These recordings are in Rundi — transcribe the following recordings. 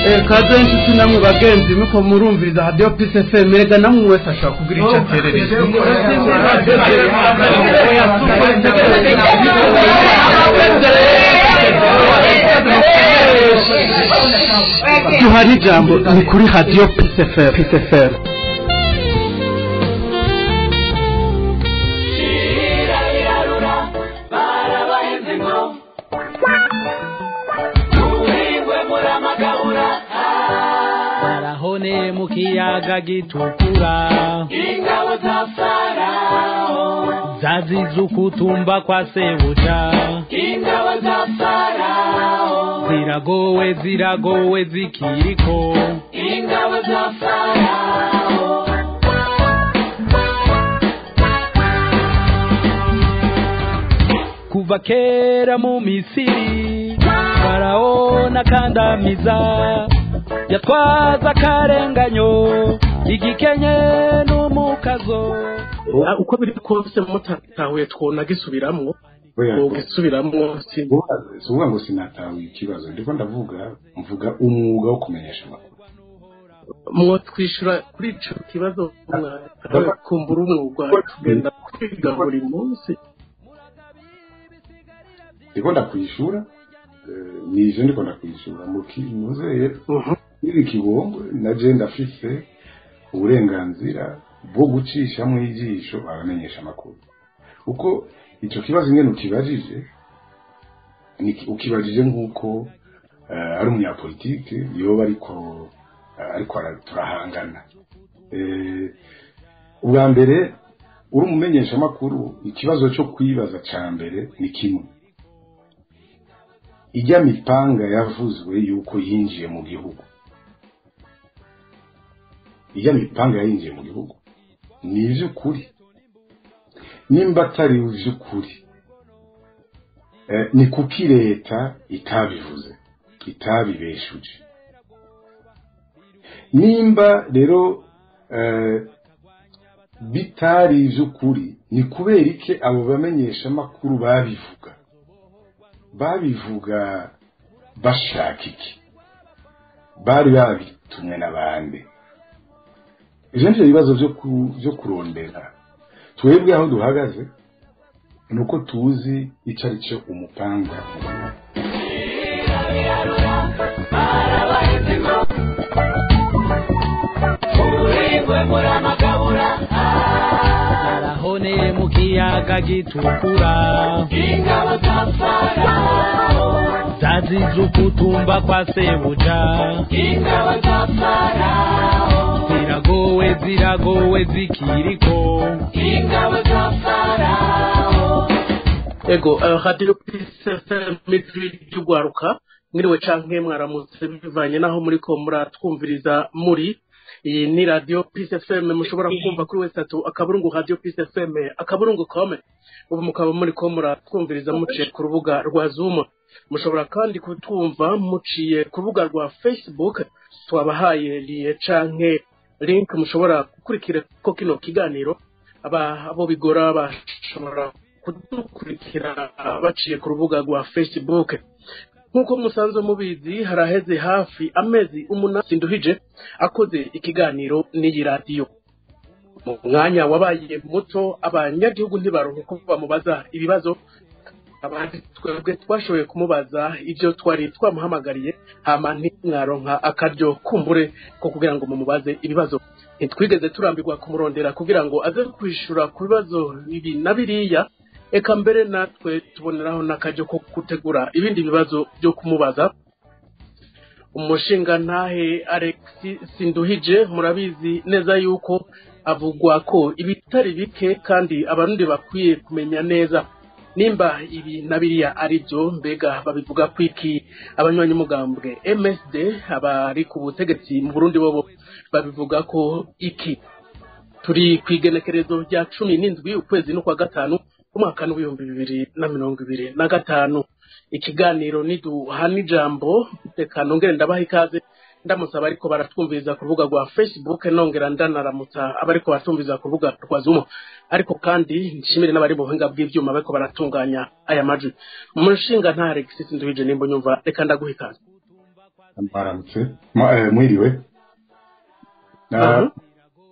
Kaze inshuti namwe bagenzi muko murumviriza Radio Peace FM, erega namwe wese ashobora kugira icyo aterereza. Duhari ijambo ni kuri Radio Peace FM. Peace FM. Barahone mu kiyaga gitukura, ingabo za Farao zazize ukutumba kwa sebuja, ingabo za Farao ziragowe ziragowe zikiriko, ingabo za Farao. Kuva kera mu Misiri Farao nakandamiza, yatwaza akarenganyo igikenye n'umukazo. Uko biri kose mutatahuye twona gisubiramwo, gisubiramwo si uvuga ngo sinatahuye ikibazo, ndiko ndavuga mvuga umwuga wo kumenyesha amakuru. Mwo twishura kuri ico kibazo kumbura umwuga tugenda kwiga buri munsi. Ndiko ndakwishura nije ndiko ndakwishura muzeye iri kibongo na je ndafise uburenganzira bwo gucisha mu ijisho abamenyesha amakuru. Uko ico kibazo ingene ukibajije ni ukibajije nkuko ari umunyapolitike yoba ariko turahangana. Ubwa mbere uri umumenyesha amakuru, ikibazo cyo kwibaza ca mbere ni kimwe: ijya mipanga yavuzwe yuko yinjiye mu gihugu, ijya mipanga yinjiye mu gihugu ni ivy'ukuri? Nimba atari ivy'ukuri, ni kuki leta itabivuze, itabibeshuje? Nimba rero bitari ivy'ukuri, ni kubera iki abo bamenyesha amakuru babivuga? Babivuga bashaka iki? Bari babitumwe n'abandi? Ivyo nivyo bibazo vyo kurondera. Twebwe aho duhagaze nuko tuzi ico ari cyo umupanga. Barahone mu kiyaga gitukura, ingabo za Farao zazize ukutumba kwa sebuja, ingabo za Farao ziragowe ziragowe zikiriko, ingabo za Farao. Ego Radio Peace FM ry'ugwaruka, mwiriwe canke mwaramutse bivanye naho muriko muratwumviriza muri. Iyi ni Radio Peace FM mushobora kumva kuri website akaburungu Radio Peace FM akaburungu com. Ubu mukaba muriko muratwumviriza muciye ku rubuga rwa Zoom. Mushobora kandi kutwumva muciye ku rubuga rwa Facebook, twabahaye liye canke link mushobora gukurikira ko kino kiganiro. Abo bigora bashobora kudukurikira baciye ku rubuga rwa Facebook. Nkuko musanzwe mubizi, haraheze hafi amezi 8 Sinduhije akoze ikiganiro n'iyi radio. Mu mwanya wabaye muto abanyagihugu ntibaronke ko bamubaza ibibazo, abandi twebwe twashoboye kumubaza ibyo twari twamuhamagariye, hama ntimwaronka akaryo kumbure ko kugira ngo mumubaze ibibazo. Ntitwigeze turambirwa kumurondera kugira ngo aze kwishura ku bibazo ibi na biriya, eka mbere natwe tuboneraho n'akaryo ko gutegura ibindi bibazo byo kumubaza. Umushinga ntahe Alex Sinduhije murabizi neza yuko avugwa ko ibitari bike kandi abarundi bakwiye kumenya neza nimba ibi na biriya ari byo. Mbega babivuga kwiki abanywanyi mugambwe MSD abari ku butegetsi mu Burundi bobo babivuga ko iki? Turi kwigenekerezo rya 17 ukwezi n'ukwa gatanu umwaka w'2025. Ikiganiro niduhana ijambo, reka nongere ndabaha ikaze, ndamusaba ariko baratwumviriza ku rubuga rwa Facebook, nongera ndanaramutsa abariko baratwumviriza ku rubuga rwa Zoom, ariko kandi nshimire n'abari mu buhinga bw'ivyuma bariko baratunganya aya majwi. Umushinga nta Alexis Nduhije nimba nyumva, reka ndaguha ikaze. Mwaramutse, mwiriwe.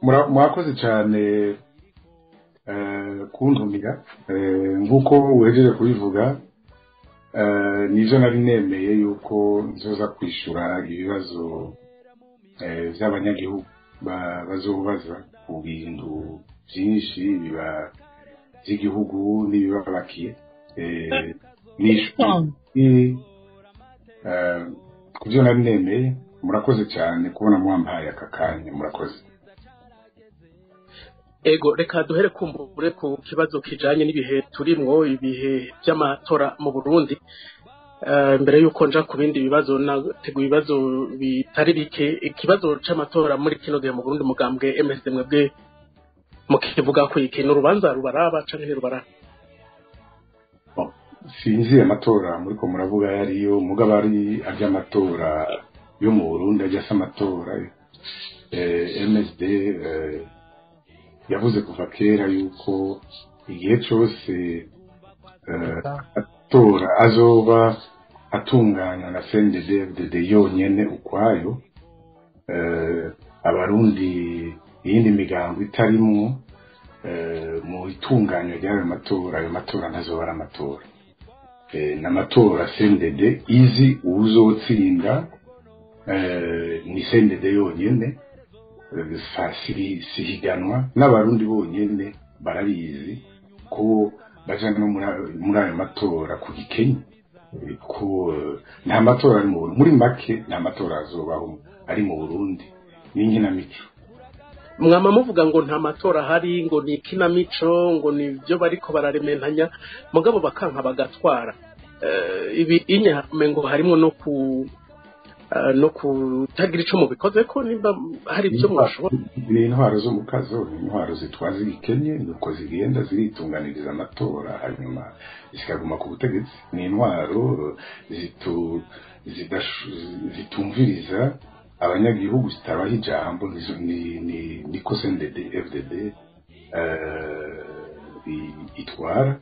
Mwakoze cyane kuntumira. Nk'uko uhejeje kubivuga, nivyo nari nemeye yuko nzoza kwishura ibibazo vy'abanyagihugu bazobaza ku bintu vyinshi biba vy'igihugu n'ibibabakiye. Nishuye ku byo nari nemeye. Murakoze cyane kubona mwampaye aka kanya, murakoze. Ego, reka duhere kumbure ku kibazo kijanye n'ibihe turimwo, ibihe by'amatora mu Burundi. Mbere yuko nja ku bindi bibazo, nateguye ibibazo bitari bike. Ikibazo c'amatora muri kino gihe mu Burundi, mugambwe MSD mwebwe mukivuga ko iki ni urubanza rubaraba canke ntirubaraba? Sinzi amatora muriko muravuga yariyo, mugabo ari ary'amatora yo mu Burundi ajya asa amatora. MSD yavuze kuva kera yuko igihe cose amatora azoba atunganywa na CNDD-FDD yonyene ukwayo, abarundi iyindi migambo itarimwo mu itunganywa ry'ayo matora, ayo matora ntazoba ari amatora. N'amatora CNDD izi uwuzotsinda, ni CNDD yonyene, sihiganwa n'abarundi bonyene barabizi ko baja no muri ayo matora ku gikenye, ko nta matora ari mu Burundi. Muri make, nta matora azobaho ari mu Burundi, ni inkinamico. Mwama muvuga ngo nta matora ahari, ngo ni ikinamico, ngo ni ibyo bariko bararementanya, mugabo bakanka bagatwara. Ibi inyame ngo harimo no kutagira ico mubikoze ko nimba hari ibyo mwashobora. Ni intwaro zo mu kazo, ni intwaro zitwaza igikenye, nuko zigenda ziritunganiriza amatora hanyuma zikaguma ku butegetsi. Ni intwaro zitumviriza abanyagihugu, zitabaha ijambo. Niko CNDD FDD itwara.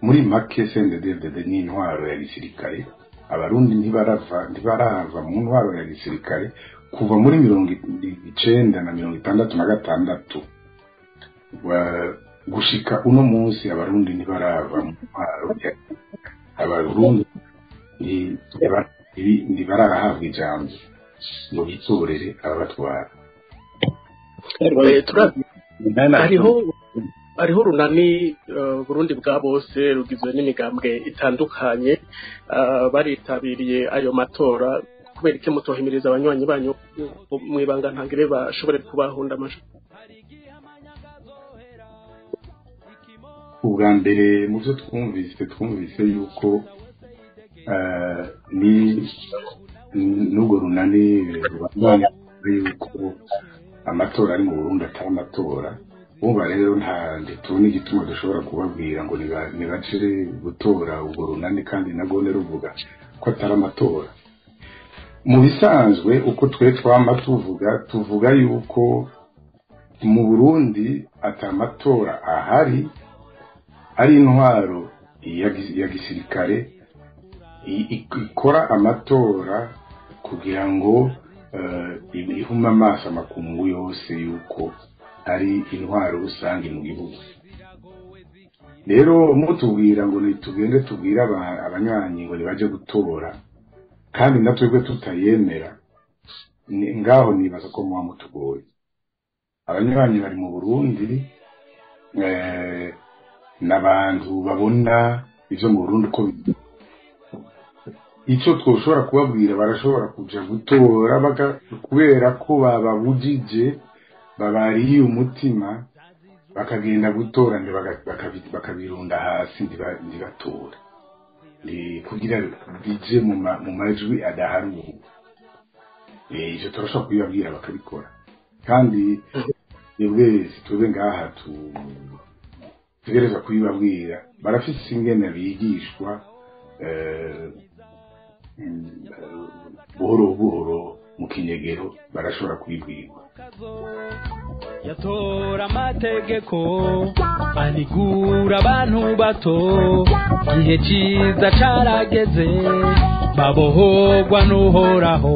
Muri make, CNDD FDD ni intwaro ya gisirikare. Abarundi ntibarava mu ntwaro ya gisirikare kuva muri 90 na 66 gushika uno munsi. Abarundi ntibarava mu ntwaro, abarundi ntibarahabwa ijambo ngo bitorere ababatwara. Hariho urunani Burundi bwa bose rugizwe n'imigambwe itandukanye, baritabiriye ayo matora. Kubera iki mutohimiriza abanywanyi banyu mwibanga ntangire bashobore kubahunda amajwi? Ubwa mbere, mu byo twumvise yuko ni n'urwo runani rubandanya yuko amatora ari mu Burundi atari amatora. Wumva rero nta tubona igituma dushobora kubabwira ngo nibacire gutora urwo runani, kandi nagone ruvuga ko atari amatora. Mu bisanzwe, uko twe twama tuvuga yuko mu Burundi atamatora ahari, ari intwaro ya gisirikare ikora amatora kugira ngo ihume amaso amakungu yose yuko ari intwaro rusange mu gihugu. Rero mutubwira ngo nitugende tubwire abanywanyi ngo nibaje gutora, kandi na twebwe tutayemera, ngaho nibaza ko muba mutugoye. Abanywanyi bari mu Burundi n'abantu babona ivyo mu Burundi uko. Icyo twoshobora kubabwira, barashobora kuja gutora kubera ko bababujije, babariye umutima, bakagenda gutora, bakabirunda hasi, ntibatora kugira bije mu majwi adaharuwe. Ivyo turashobora kubibabwira bakabikora, kandi twebwe twebwe ngaha tutegerezwa kubibabwira. Barafise ingene bigishwa buhoro buhoro mu kinyegero, barashobora kubibwirwa. Yatora amategeko anigura abantu bato, igihe ciza carageze. Babohogwa n'Uhoraho.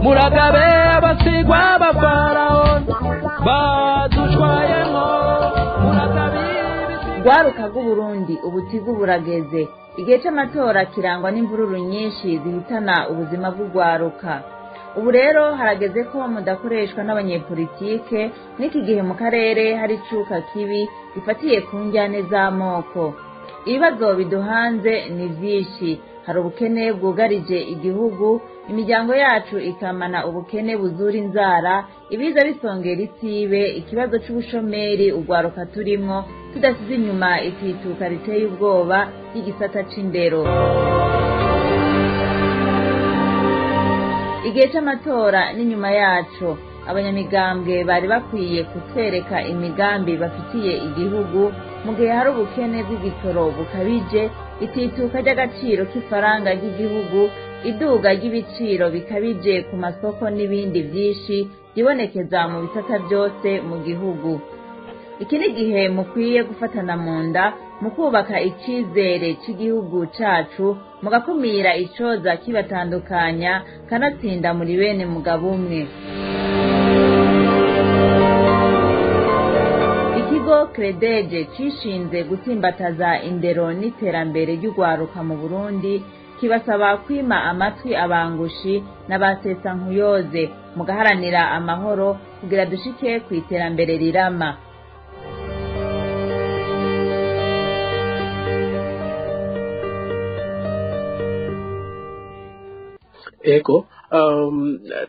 Muragabe abasigwa ba Farawo badushwayemo. Muragabe Rwaruka rw'Uburundi, ubutigu burageze. Igihe c'amatora kirangwa n'imvururu nyinshi zihitana ubuzima bw'urwaruka. Ubu rero harageze ko mudakoreshwa n'abanyepolitike. N'iki gihe mu karere hari icuka kibi gifatiye ku njyane z'amoko. Ibibazo biduhanze ni vyinshi. Hari ubukene bwugarije igihugu, imiryango yacu ikamana ubukene buzura inzara, ibiza bisongera isibe, ikibazo c'ubushomeri urwaruka turimwo, tudasize inyuma itituka riteye ubwoba ry'igisata c'indero. Igihe c'amatora n'inyuma yaco, abanyamigambwe bari bakwiye kutwereka imigambi bafitiye igihugu mu gihe hari ubukene bw'igitoro bukabije, itituka ry'agaciro k'ifaranga ry'igihugu, iduga ry'ibiciro bikabije ku masoko n'ibindi vyinshi byibonekeza mu bisata byose mu gihugu. Iki ni igihe mukwiye gufatana mu nda mu kubaka icizere cy'igihugu cacu, mugakumira icoza kibatandukanya, kanatsinda muri bene mugabo umwe. Ikigo Credeje cishinze gutsimbataza indero n'iterambere ry'urwaruka mu Burundi kibasaba kwima amatwi abangushi n'abasesankuyoze, mugaharanira amahoro kugira dushike ku iterambere rirama. Ego,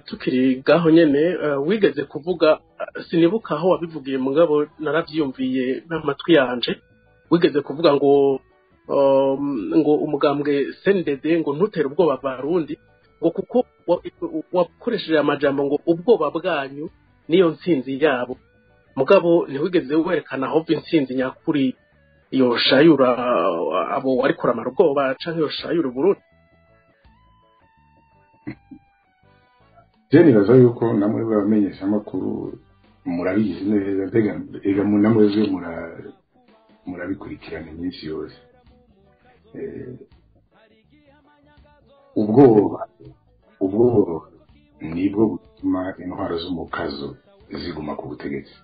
tukiri gaho nyene, wigeze kuvuga, sinibuka aho wabivugiye mugabo naravyiyumviye n'amatwi yanje, wigeze kuvuga ngo ngo umugambwe CNDD ngo ntutere ubwoba Abarundi, ngo kuko wakoresheje amajambo ngo ubwoba bwanyu niyo ntsinzi yabo, mugabo ntiwigeze werekana aho intsinzi nyakuri yoshayura abo ariko uramara ubwoba canke yoshayura Burundi. Je nibaza yuko namwe b'abamenyeshamakuru murabizi neza, mbega ega namwebwe murabikurikirana iminsi yose. Ubwoba nibwo butuma intwaro z'umukazo ziguma ku butegetsi.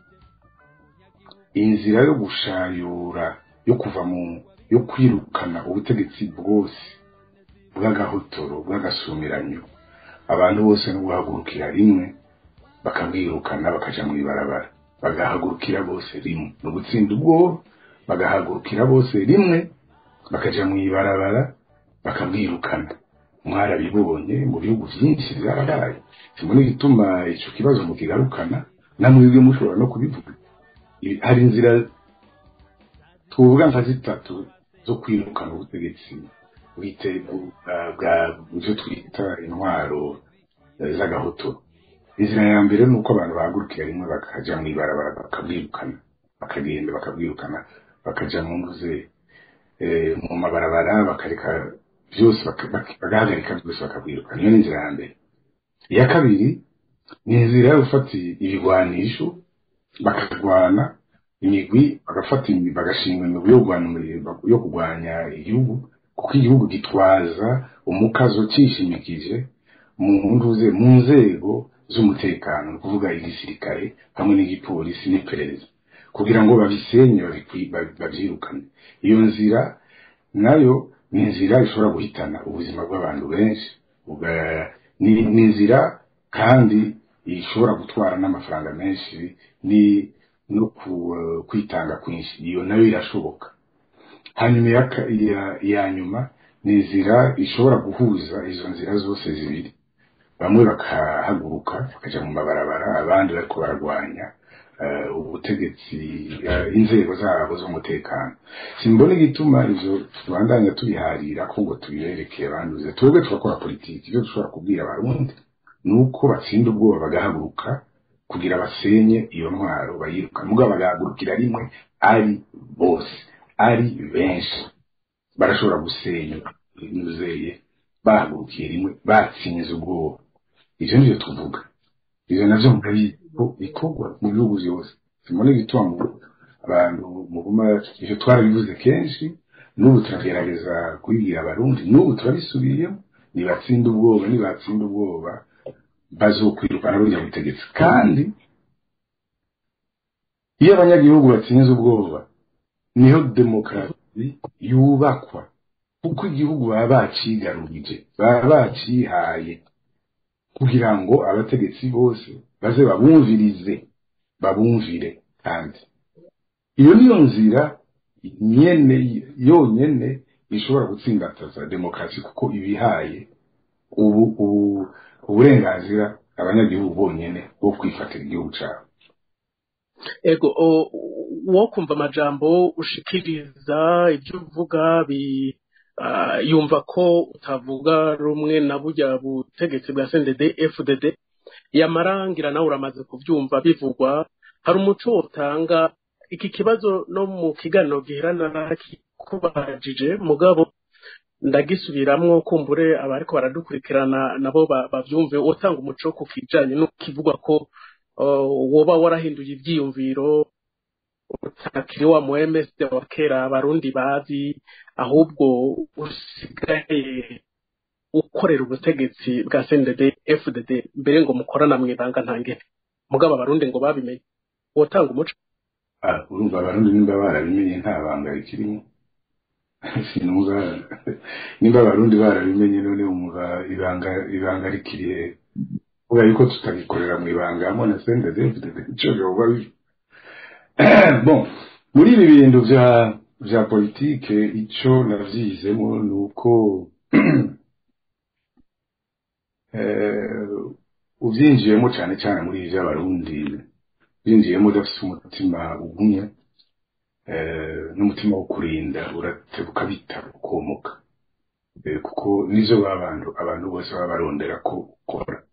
Inzira yo gushayura, yo kuva mu, yo kwirukana ubutegetsi bwose bw'agahotoro, bw'agasumiranyo, abantu bose no guhagurukira rimwe bakabwirukana, bakaja mu ibarabara, bagahagurukira bose rimwe, no gutsinda ubwoba, bagahagurukira bose rimwe bakaja mu ibarabara bakabwirukana. Mwarabibonye mu bihugu vyinshi vyarabaye. Simbona igituma ico kibazo mukigarukana, namwebwe mushobora no kubivuga. Hari inzira tuvuga nka zitatu zo kwirukana ubutegetsi bwite bwa byo twita intwaro z'agahoto. Inzira ya mbere ni uko abantu bahagurukira rimwe bakaja mu ibarabara bakabwirukana, bakagenda bakabwirukana, bakaja mu ntuze mu mabarabara, bakareka byose, bagahagarika byose bakabwirukana. Iyo ni inzira ya mbere. Iya kabiri ni inzira yo gufata ibigwanisho, bakarwana imigwi, bagafata bagashinga imigwi yo kurwanya igihugu, kuko igihugu gitwaza umukazo cishimikije mu ntuze mu nzego z'umutekano, ni ukuvuga igisirikare hamwe n'igipolisi n'iperereza, kugira ngo babisenye, bavyirukane. Iyo nzira nayo ni inzira ishobora guhitana ubuzima bw'abantu benshi, ni inzira kandi ishobora gutwara n'amafaranga menshi ni no kwitanga kwinshi. Iyo nayo irashoboka. Hanyuma iya nyuma ni inzira ishobora guhuza izo nzira zose zibiri, bamwe bakahaguruka bakaja mu mabarabara, abandi bariko baragwanya ubutegetsi, inzego zabo z'umutekano. Simbona igituma ivyo tubandanya tubiharira ko ngo tubiberekeye abanduze. Twebwe turakora politiki. Ivyo dushobora kubwira Abarundi ni uko batsinda ubwoba bagahaguruka kugira basenye iyo ntwaro, bayirukane, mugabo bagahagurukira rimwe ari bose, ari benshi. Barashobora gusenya inuzeye bahagurukiye rimwe, batsinze ubwoba. Ivyo nivyo tuvuga. Ivyo navyo murabizi ko bikorwa mu bihugu vyose. Simbona igituma abantu muguma, ivyo twarabivuze kenshi, n'ubu turagerageza kubibwira Abarundi, n'ubu turabisubiyemo. Nibatsinda ubwoba, nibatsinda ubwoba bazokwirukana burya butegetsi. Kandi iyo abanyagihugu batsinze ubwoba niho demokarasi yubakwa, kuko igihugu baba bacigarurije, baba bacihaye kugira ngo abategetsi bose baze babumvirize, babumvire. Kandi iyo niyo nzira nyene yonyene ishobora gutsimbataza demokarasi, kuko ibihaye ubu uburenganzira abanyagihugu bonyene bwo kwifatira igihugu cabo. Ego, wo kumva amajambo ushikiriza, ibyo uvuga, yumva ko utavuga rumwe na burya butegetsi bwa CNDD FDD, yamarangira nawe uramaze kuvyumva bivugwa. Hari umuco utanga iki kibazo no mu kiganiro giherana nakikubajije, mugabo ndagisubiramwo kumbure abariko baradukurikirana nabo bavyumve. Utanga umuco ku kijanye no kivugwa ko woba warahinduye ivyiyumviro, utakiri wa mu MSD wa kera abarundi bazi, ahubwo usigaye ukorera ubutegetsi bwa CNDD FDD, mbere ngo mukorana mwibanga ntangere, mugabo abarundi ngo babimenye. Wotanga umuco? Urumva abarundi nimba barabimenye nta banga rikirimo. Sinumva nimba abarundi barabimenye, none umva ibanga rikiriye uvuga yuko tutagikorera mu ibanga hamwe na CNDD FDD, ico byoba. Bon, muri ibi bintu vya politike, ico navyizemo ni uko uvyinjiyemo cane cane muri ibi vy'abarundi, uvyinjiyemo udafise umutima ugumye n'umutima wo kurinda, uratebuka bita ukomoka, kuko nivyo abantu bose baba barondera ko ukora.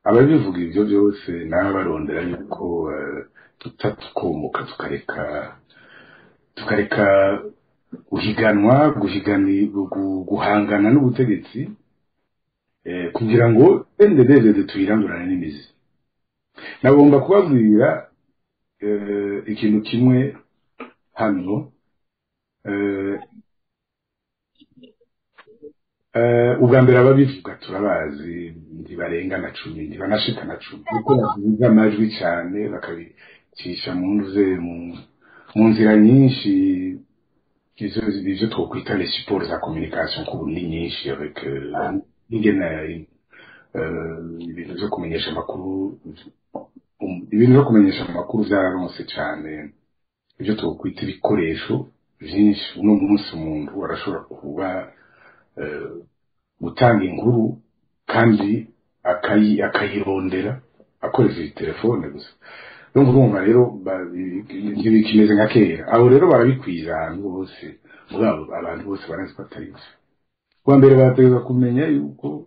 Ababivuga ivyo byose naba barondera yuko tutatukomoka, tukareka guhiganwa, guhangana n'ubutegetsi, kugira ngo CNDD-FDD tuyirandurane n'imizi. Nagomba kubabwira ikintu kimwe hano. Ubwa mbere ababivuga turabazi, ntibarenga na 10, ntibanashika na 10, kuko bavuga amajwi cyane bakabicisha mu nzira nyinshi, izo twokwita les supports za communication, ku ni nyinshi, avec ingene ibintu vyo kumenyesha amakuru, ibintu vyo kumenyesha amakuru vyararonse cane ibyo twokwita ibikoresho vyinshi. Uno munsi umuntu arashobora kuba gutanga inkuru kandi akayirondera akoresheje telefone gusa. Donc urumva rero ntibikimeze nka kera. Abo rero barabikwiza ahantu hose, mugabo abantu bose barazi ko atari byo. Kuwa mbere bategerezwa kumenya yuko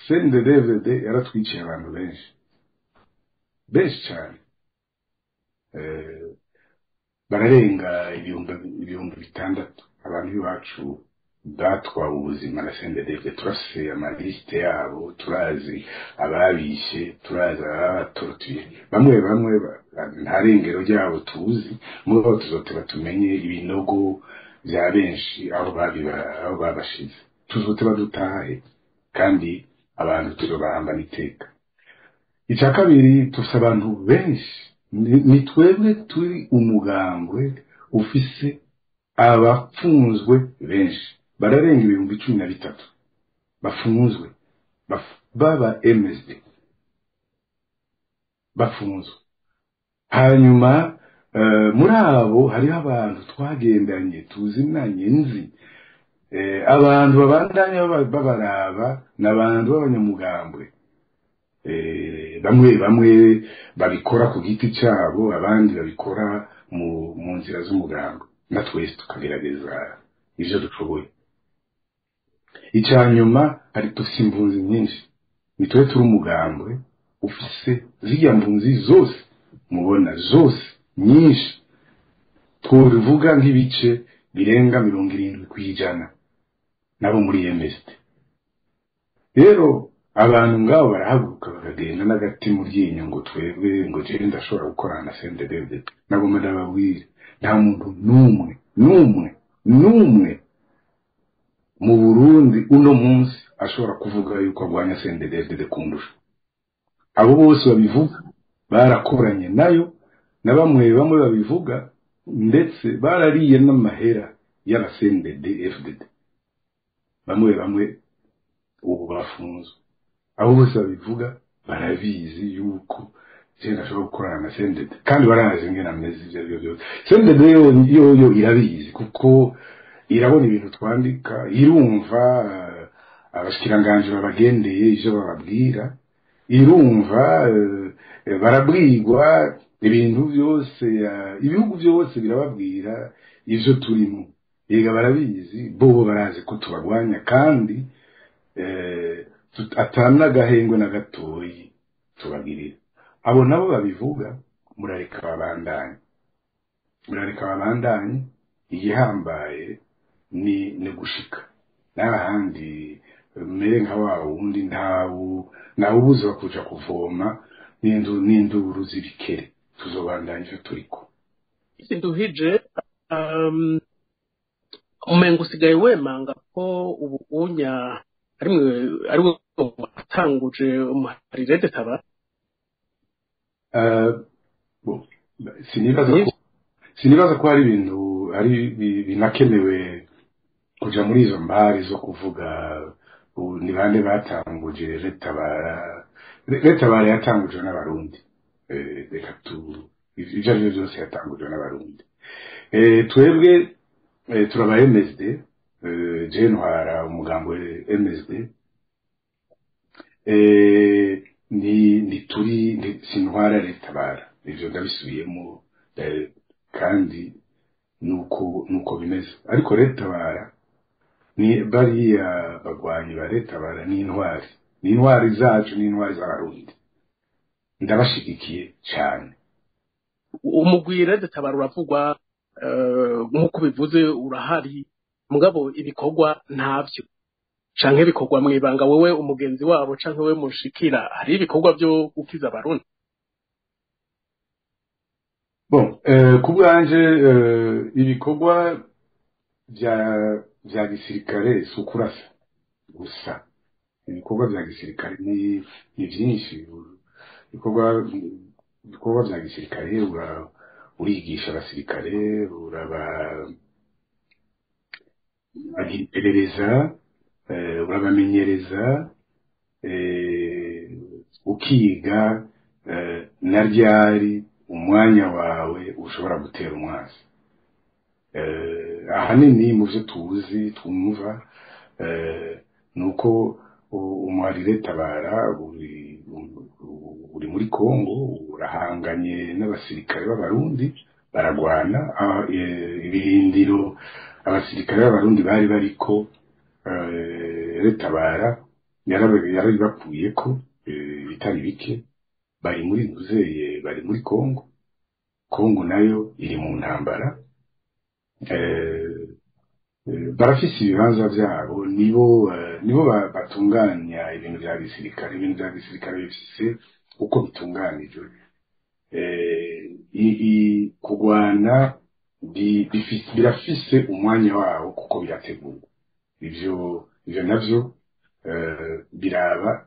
CNDD-FDD yaratwiciye abantu benshi benshi cyane, bararenga 6000 abantu b'iwacu batwawe ubuzima na CNDD-FDD. Turafise amalisite yabo, turazi ababishe, turazi ababatortuye, bamwe bamwe nta rengero ryabo tuzi, mugabo tuzoteba tumenye ibinogo vya benshi aho babashize, tuzoteba dutahe, kandi abantu tuzobahamba n'iteka. Icya kabiri, tufise abantu benshi, ni twebwe turi umugambwe ufise abafunzwe benshi, bararenga 13,000 bafunzwe, baba MSD bafunzwe. Hanyuma muri abo hariho abantu twagendanye, tuzinanye, nzi abantu babandanya babaraba, n'abantu b'abanyamugambwe, bamwe bamwe babikora ku giti cyabo, abandi babikora mu nzira z'umugambwe, na twese tukagerageza ivyo dushoboye. Icya nyuma, hari dufise impunzi nyinshi, ni twe turi umugambwe ufise ziriya mpunzi zose mubona zose nyinshi, twobivuga nk'ibice birenga 70% nabo muri MSD. Rero abantu ngabo barahaguruka bakagenda n'agati mu ryinyo ngo twebwe ngo jewe ndashobora gukorana na CNDD-FDD. Nagomba ndababwire, nta muntu n'umwe n'umwe n'umwe mu Burundi uno munsi ashobora kuvuga yuko agwanya CNDD-FDD kundusha. Abo bose babivuga barakoranye nayo, na bamwe bamwe babivuga ndetse barariye n'amahera y'aba CNDD-FDD, bamwe bamwe ubu bafunzwe. Abo bose babivuga barabizi yuko je ndashobora gukorana na CNDD, kandi barazi ingene ameze ivyo arivyo byose. CNDD yo irabizi kuko irabona ibintu twandika, irumva abashikiranganji babagendeye ivyo bababwira, irumva barabwirwa ibintu byose, ibihugu byose birababwira ivyo turimo. Yega barabizi, bo barazi ko tubagwanya, kandi atanagahengwe na gatoyi tubagirira. Abo nabo babivuga murareka babandanye, murareka babandanye. Igihambaye ni gushika n'ahandi mere nka wa wundi ntawubuza kuja kuvoma n'induru z'ibikere. Tuzobandanya ivyo turiko. Sinduhije, umengo usigaye wemanga ko ubu unya arimwe watanguje umuhari RED-Tabara. Bon, sinibaza ko hari ibintu ari binakenewe kuja muri izo mbari zo kuvuga ni bande batanguje RED-Tabara. RED-Tabara yatangujwe n'Abarundi, reka tu ivyo arivyo byose yatangujwe n'Abarundi. Twebwe turaba MSD, je ntwara umugambo MSD, ni turi sintwara RED-Tabara, ivyo ndabisubiyemo, kandi nuko bimeze. Ariko RED-Tabara ni bariya bagwanyi ba RED-Tabara ni intwari, ni intwari zacu, ni intwari z'Abarundi, ndabashigikiye cyane. Umugwi RED-Tabara uravugwa, nk'uko bivuze urahari, mugabo ibikorwa ntavyo, canke bikorwa mwibanga. Wewe umugenzi wabo canke wewe mushikira, hari ibikorwa byo gukiza Abarundi? Bon, ku bwanje, ibikorwa vya gisirikare si ukurasa gusa. Ibikorwa vya gisirikare ni vyinshi. Ibikorwa vya gisirikare, urigisha abasirikare, uraba iperereza, urabamenyereza, ukiga na ryari umwanya wawe ushobora gutera umwansi. Ahanini mu byo tuzi twumva, nuko umuhari RED-Tabara uri muri Kongo, urahanganye n'abasirikare b'Abarundi, baragwana. Ibirindiro abasirikare b'Abarundi bari bariko, RED-Tabara yarabibakuyeko, bitari bike bari muri Nuzeye, bari muri Kongo. Kongo nayo iri mu ntambara, barafise ibibanza vyabo, nibo batunganya ibintu vya gisirikare. Ibintu vya gisirikare bifise uko bitunganijwe. Kugwana birafise umwanya wawo kuko birategurwa. Ivyo navyo biraba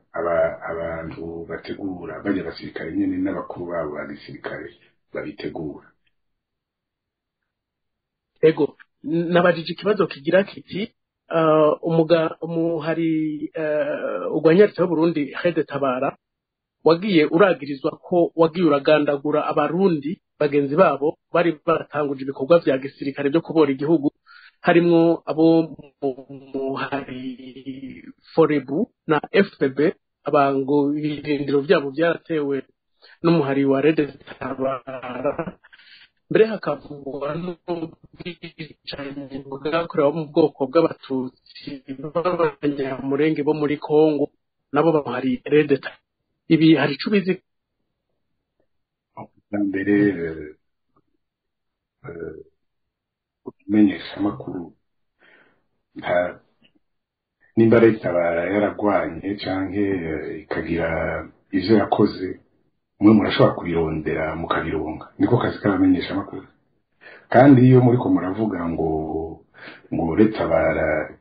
abantu bategura bajya abasirikare nyene n'abakuru babo ba gisirikare babitegura. Ego, nabajije ikibazo kigira kiti umuhari ugwanya leta y'Uburundi RED-Tabara wagiye uragirizwa ko wagiye uragandagura Abarundi bagenzi babo bari baratanguje ibikorwa vya gisirikare byo kubora igihugu, harimwo abo muhari Forebu na FPB, abango ibirindiro vyabo byaratewe n'umuhari wa RED-Tabara, mbere hakavugwa n'ubwicanyi bwakorewe mu bwoko bw'Abatutsi b'Abanyamurenge bo muri Kongo, nabo bamuhari RED-Tabara. Ibi hari ico ubizi? Mbere umenyesha amakuru, nimba RED-Tabara yaragwanye canke ikagira ivyo yakoze, mwe murashobora kubirondera mukabironka, niko kazi k'abamenyesha amakuru. Kandi iyo muriko muravuga ngo RED-Tabara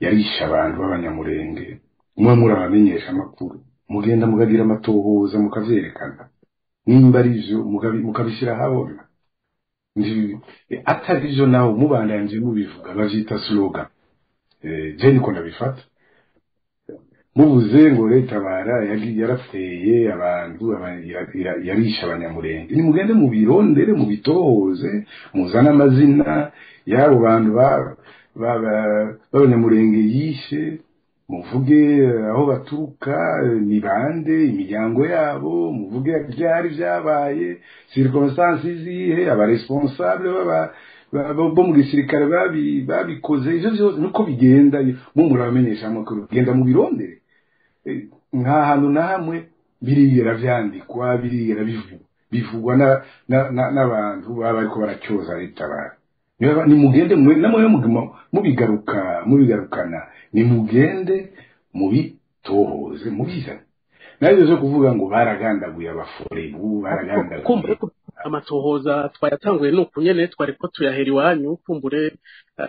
yarishe abantu b'abanyamurenge, mwe murabamenyesha amakuru, mugenda mukagira amatohoza, mukavyerekana nimba ari ivyo, mukabishyira ahabona. Atari ivyo naho mubandanyije mubivuga, bavyita slogan. Je niko ndabifata. Mubuze ngo Leta bara yarateye abantu, yarishe abanyamurenge, nimugende mubirondere, mubitohoze, muzane amazina y'abo bantu b'abanyamurenge yishe, muvuge aho baturuka, ni bande, imiryango yabo, muvuge byari byabaye circonstances zihe, abaresponsable bo mu gisirikare babikoze. Ivyo vyose nuko bigenda, mu murabamenyesha amakuru, genda mubirondere. Nta hantu na hamwe birigera vyandikwa, birigera bivugwa n'abantu baba bariko baracyoza Leta. Bara nimugende namwe muguma mubigarukana, nimugende mubitohoze, mubizane. Nayo zo kuvuga ngo baragandaguye abaforebu, baragandaguye. Kumbure amatohoza twayatanguye nuko nyene twari ko tuyahera iwanyu, kumbure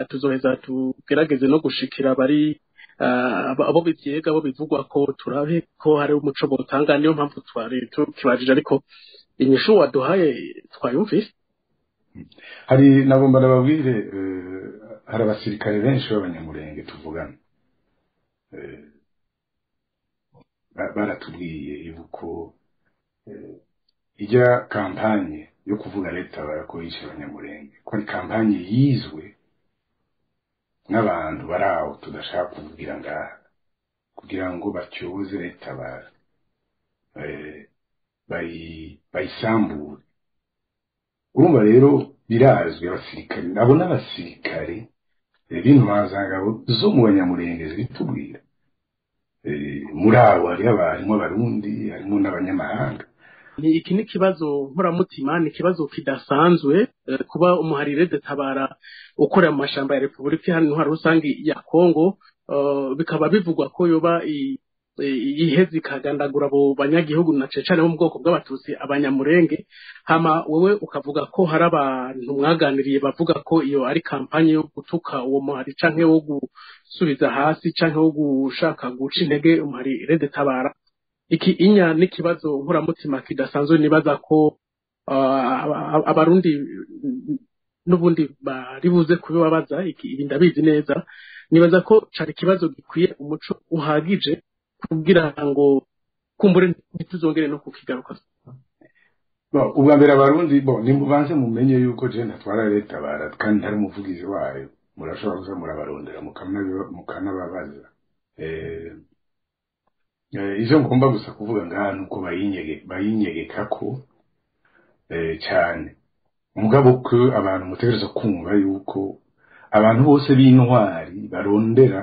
tuzoheza tugerageze no gushikira abari abo bivyega, abo bivugwa ko, turabe ko hari umuco botanga. Niyo mpamvu twari tukibajije, ariko inyishu waduhaye twayumvise. Hari nagomba nababwire, hari abasirikare benshi b'abanyamurenge tuvugana, baratubwiye yuko ijya campagne yo kuvuga Leta barakoresha abanyamurenge ko ari campagne yizwe n'abantu bari aho tudashaka kuvugira ngaha, kugira ngo batyoze Leta, bayisambure. Urumva rero birazwi, abasirikare abo n'abasirikare b'intwazangabo zo mu banyamurenge zibitubwira. Muri abo hariho harimo abarundi, harimo n'abanyamahanga. Ni iki ni ikibazo nkoramutima, ni ikibazo kidasanzwe, kuba umuharire Tabara ukorera mu mashamba ya Repubulika Iharanira Intwaro Rusange ya Kongo, bikaba bivugwa ko yoba iheze ikagandagura abo banyagihugu, na cane cane bo mu bwoko bw'abatutsi, abanyamurenge. Hama wewe ukavuga ko hari abantu mwaganiriye bavuga ko iyo ari campagne yo gutuka uwo muhari, canke wo gusubiza hasi, canke wo gushaka guca intege umuhari Tabara. Iki inya n'ikibazo nkoramutima kidasanzwe. Nibaza ko abarundi n'ubundi bari buze kubibabaza. Ibi ndabizi neza, nibaza ko cari ikibazo gikwiye umuco uhagije kugira ngo kumbure ntituzongere no kukigaruka. Ubwa mbere abarundi bo nimubanze mumenye yuko je ntatwara Leta bara kandi ntari umuvugizi wayo. Murashobora kuza murabarondera mukanababaza. Ivyo ngomba gusa kuvuga ngaha nuko bayinyegeka ko cyane, mugabo ko abantu mutegereza kumva yuko abantu bose b'intwari barondera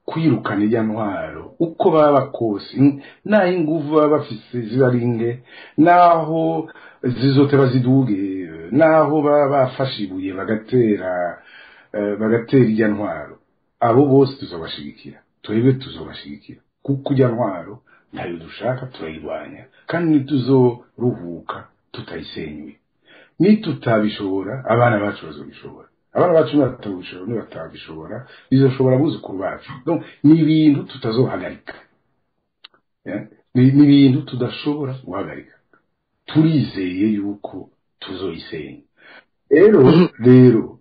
kwirukana irya ntwaro uko baba kose, naho inguvu baba bafise ziba ari nke, naho zizoteba ziduge, naho baba bafashe ibuye bagatera irya ntwaro, abo bose tuzobashigikira, twebwe tuzobashigikira, kuko irya ntwaro ntayo dushaka, turayirwanya kandi ntituzoruhuka tutayisenyuye. Nitutabishobora, abana bacu bazobishobora. Abana bacu nibatabishobora, bizoshobora abuzukuru bacu. Donc ni ibintu tutazohagarika, ni ibintu tudashobora guhagarika. Turizeye yuko tuzoyisenya. Rero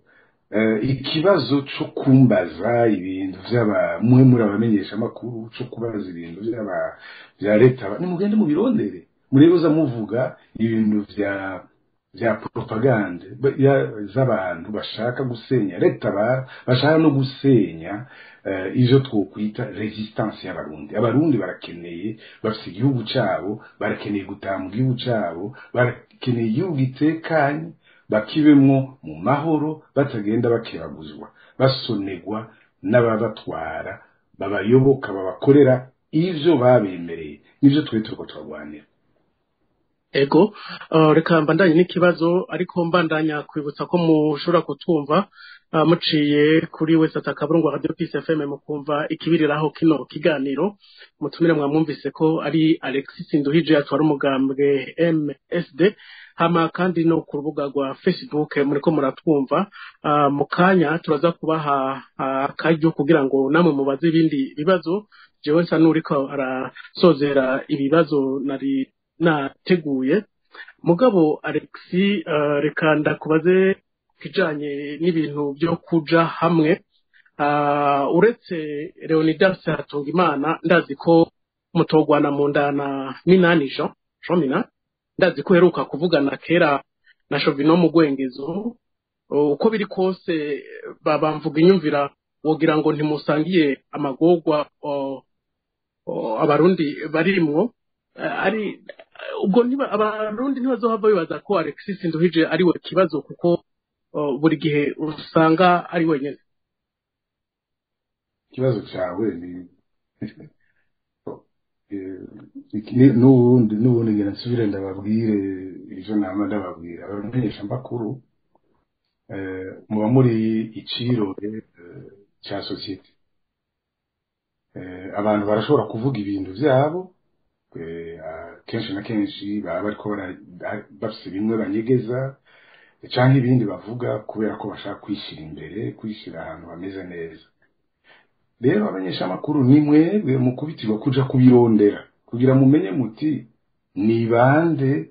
ikibazo co kumbaza ibintu vy'aba mwe muri abamenyesha amakuru, co kubaza ibintu vy'aba vya Leta, nimugende mubirondere, murebe uza muvuga ibintu vya propagande z'abantu bashaka gusenya Leta, bashaka no gusenya ivyo twokwita résistance y'abarundi. Abarundi barakeneye, bafise igihugu cabo, barakeneye gutaha mu gihugu cabo, barakeneye igihugu gitekanye, bakibemwo mu mahoro, batagenda bakebaguzwa, basonegwa n'ababatwara, babayoboka, babakorera ivyo babemereye. Nivyo twe turiko turarwanira. Ego, reka mbandanye n'ikibazo, ariko mbandanya kwibutsa ko mushobora kutwumva Muciye kuri wese atakaburungu Radio Peace FM mukumva ikibiriraho kino kiganiro. Mutumire mwamwumvise ko ari Alexis Nduhije atwara umugambwe MSD, hama kandi no ku rubuga rwa Facebook muriko muratwumva. Mu kanya turaza kubaha akaryo kugira ngo namwe mubaze ibindi bibazo. Jewe nsa n'uriko arasozera ibibazo nari nateguye. Mugabo Alexis, reka ndakubaze kijanye n'ibintu byo kuja hamwe. Uretse Leonidas Hatungimana, ndazi ko mutogwana mu ndana Minani Jean Minani, ndazi ko heruka kuvugana kera na Chauvino mu Gwengezo. Uko biri kose babamvuga inyumvira wogira ngo ntimusangiye amagorwa abarundi barimwo. Ari ubwo niba abarundi ntibazohava bibaza ko Alexis Nduhije ari we kibazo, kuko buri gihe usanga ari wenyine. Ikibazo cyawe ni n'ubundi ngira nsubire ndababwire ivyo nama ndababwira abamenyesha mbakuru, muba muri icirore cya société. Abantu barashobora kuvuga ibintu vyabo, kenshi na kenshi baba bariko bafise bimwe banyegeza canke ibindi bavuga kubera ko bashaka kwishira imbere, kwishira ahantu hameze neza. Rero abamenyeshamakuru ni mwebwe mukubitirwa kuja kubirondera kugira mumenye muti ni bande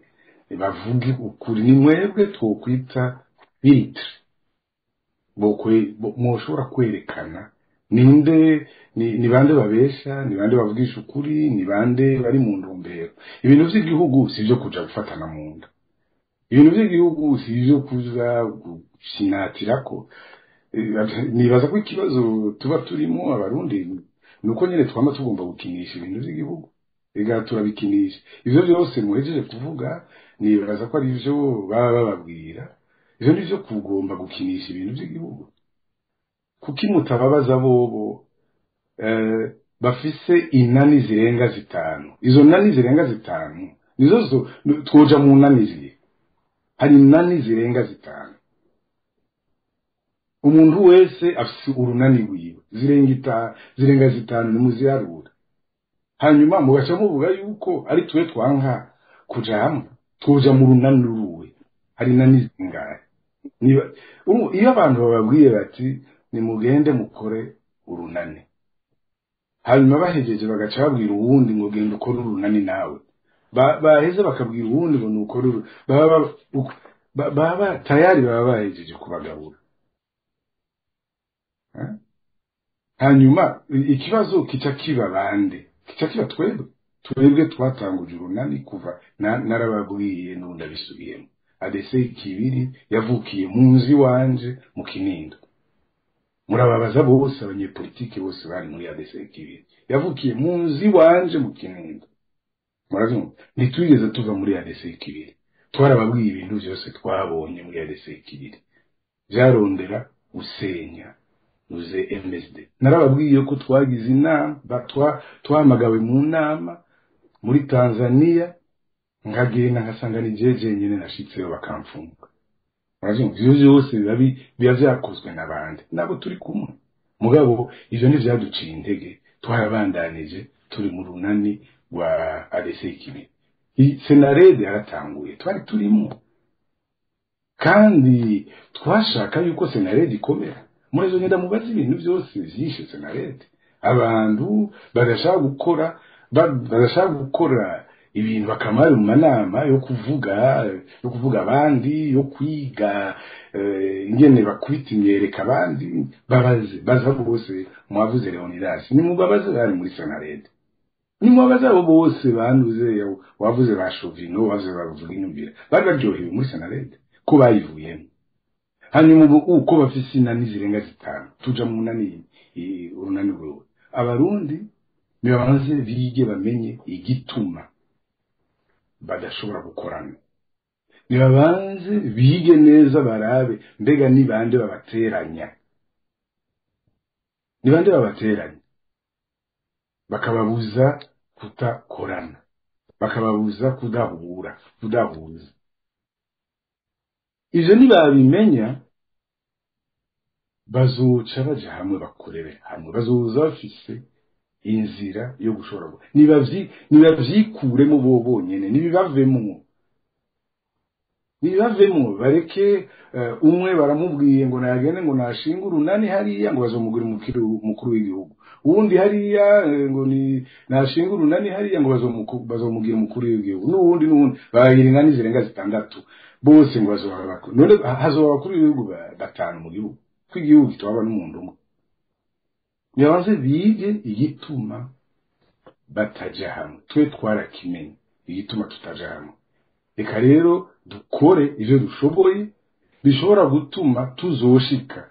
bavuga ukuri. Ni mwebwe twokwita filtre mwoshobora kwerekana ninde ni bande babesha, ni bande bavugisha ukuri, ni bande bari mu ntumbero. Ibintu vy'igihugu si ivyo kuja gufatana mu nda, ibintu vy'igihugu si ivyo kuza gusinatirako. Nibaza ko ikibazo tuba turimo abarundi nuko nyene twama tugomba gukinisha ibintu vy'igihugu, ega turabikinisha. Ivyo vyose muhejeje kuvuga nibaza ko ari ivyo baba bababwira, ivyo nivyo kugomba gukinisha ibintu vy'igihugu. Kuki mutababaza bobo bafise inani zirenga 5? Izo nani zirenga 5 nizo twoja mu nani ziye. Hari inani zirenga 5, umuntu wese afise urunani rwiwe, zirenga 5 nimuziharura. Hanyuma mugaca muvuga yuko ari twe twanka kuja hamwe, twoja mu runani ruwe. Hari inani zingahe? Iyo abantu bababwiye bati nimugende mukore urunani, hanyuma bahejeje bagaca babwira uwundi ngo genda ukore urunani nawe, baheze bakabwira uwundi ngo nukore, baba tayari baba bahejeje kubagabura. Hanyuma ikibazo kica kiba bande? Kica kiba twebwe. Twebwe twatanguje urunani kuva narababwiye n'undi abisubiyemo. ADC Kibiri yavukiye mu nzu iwanje mu Kinindo. Murababaza bose abanyepolitike bose bari muri ADC Kibiri, yavukiye mu nzu iwanje mu Kinindo. Muravyumva, ntitwigeze tuva muri ADC Kibiri, twarababwiye ibintu vyose twabonye muri ADC Kibiri vyarondera gusenya uze MSD. Narababwiye ko twagize inama, twahamagawe mu nama muri Tanzania, nkagenda nkasanga ni jeje nyene nashitseyo bakamfunga. Muravyumva, ivyo vyose biba vyakozwe n'abandi nabo turi kumwe. Mugabo ivyo ntivyaduciye intege, twarabandanije turi mu runani rwa ADC Kibiri. Senarede yaratanguye, twari turimo, kandi twashaka yuko Senarede ikomera. Muri ngenda mubaze ibintu byose vyishe Senarede. Abantu badashaka gukora ibintu bakamara mu manama yo kuvuga abandi, yo kwiga ingene bakubita imyereka abandi. Babaze baza bose mwavuze Leonidas, nimubabaze bari muri Senarede, nimubabaze abo bose banduze, wavuze ba Chauvino, wavuze bavuga inyumvira, bari baryohewe muri Senarede ko bayivuyemo. Hanyuma ubu uko bafise inani zirenga 5 tuja mu nani urunani rwewe. Abarundi nibabanze bige bamenye igituma badashobora gukorana, nibabanze bige neza barabe mbega ni bande babateranya, ni bande babateranya bakababuza kutakorana, bakababuza kudahura, kudahuza. Ivyo nibabimenya Bazoca baja hamwe, bakorere hamwe, bazoza bafise inzira yo gushobora nibavyikuremo bo bonyene, nibibavemwo, nibibavemwo, bareke. Umwe baramubwiye ngo nagende ngo nashinga urunani hariya, ngo bazomugura umukuru w'igihugu. Uwundi hariya ngo ni nashinga urunani hariya, ngo bazomugira umukuru w'igihugu. N'uwundi, n'uwundi, baragira inani zirenga zitandatu, bose ngo bazoba abakuru. None hazoba abakuru b'ibihugu batanu mu gihugu, ko igihugu kitwaba n'umuntu umwe? Nibabanze bige igituma bataja hamwe. Twe twarakimenye igituma tutaja hamwe. Reka rero dukore ivyo dushoboye bishobora gutuma tuzoshika,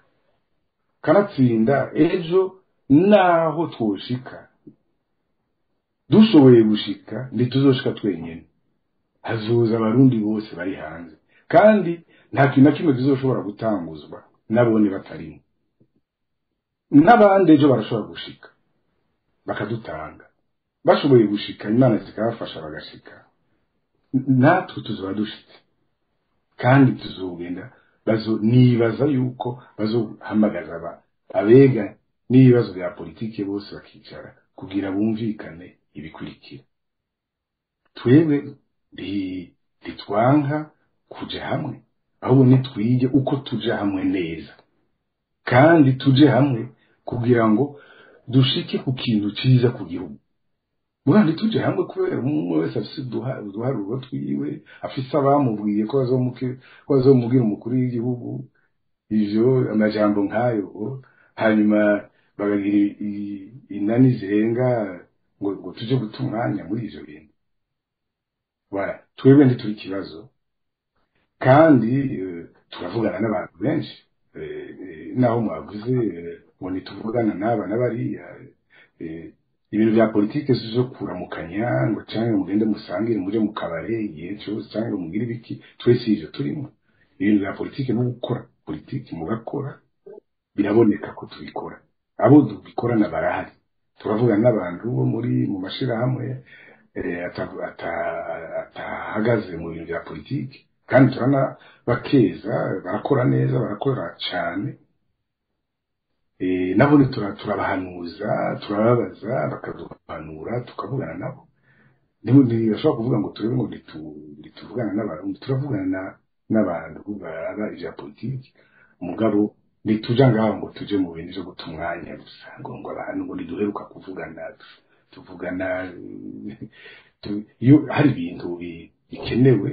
kanatsinda ejo naho twoshika. Dushoboye gushika, ntituzoshika twenyene, hazoza Abarundi bose bari hanze, kandi nta kintu na kimwe kizoshobora gutanguzwa nabone batarimo. N'abandi ejo barashobora gushika bakadutanga. Bashoboye gushika, Imana zikabafasha bagashika, natwe tuzoba dushitse, kandi tuzogenda bazo. Nibaza yuko bazohamagaza abega n'ibibazo bya politike bose, bakicara kugira bumvikane ibikurikira. Twebwe ntitwanka kuja hamwe, ahubwo nitwige uko tuja hamwe neza, kandi tuje hamwe kugira ngo dushike ku kintu ciza ku gihugu. Muga ntituje hamwe kubera umwe wese afise uduharuro twiwe, afise abamubwiye ko bazomubwira umukuru w'igihugu, ivyo amajambo nk'ayo, hanyuma bakagira inani zirenga, ngo tuje guta umwanya muri ivyo bintu. Voilà, twebwe ntituri ikibazo, kandi turavugana n'abantu benshi. Naho mwavuze ngo ntituvugana n'aba n'abariya, ibintu bya politike si zo kuramukanya ngo canke mugende musangire, muje mu kabare igihe cose, canke ngo mugire ibiki. Twese ivyo turimo, ibintu bya politike no gukora politike, mugakora, biraboneka ko tubikora. Abo dubikorana barahari. Turavugana n'abantu bo muri mu mashirahamwe atahagaze mu bintu bya politike, kandi turanabakeza, barakora neza, barakora cane. Nabo turabahanuza, turababaza, bakaduhanura, tukavugana nabo. Ntibashobora kuvuga ngo turebe ngo ntituvugana n'abantu. Turavugana n'abantu baraba ivya politike, mugabo ntituja ngaho ngo tuje mu bintu vyo guta umwanya gusa, ngo abantu ngo ntiduheruka kuvugana. Tuvugana iyo hari ibintu bikenewe.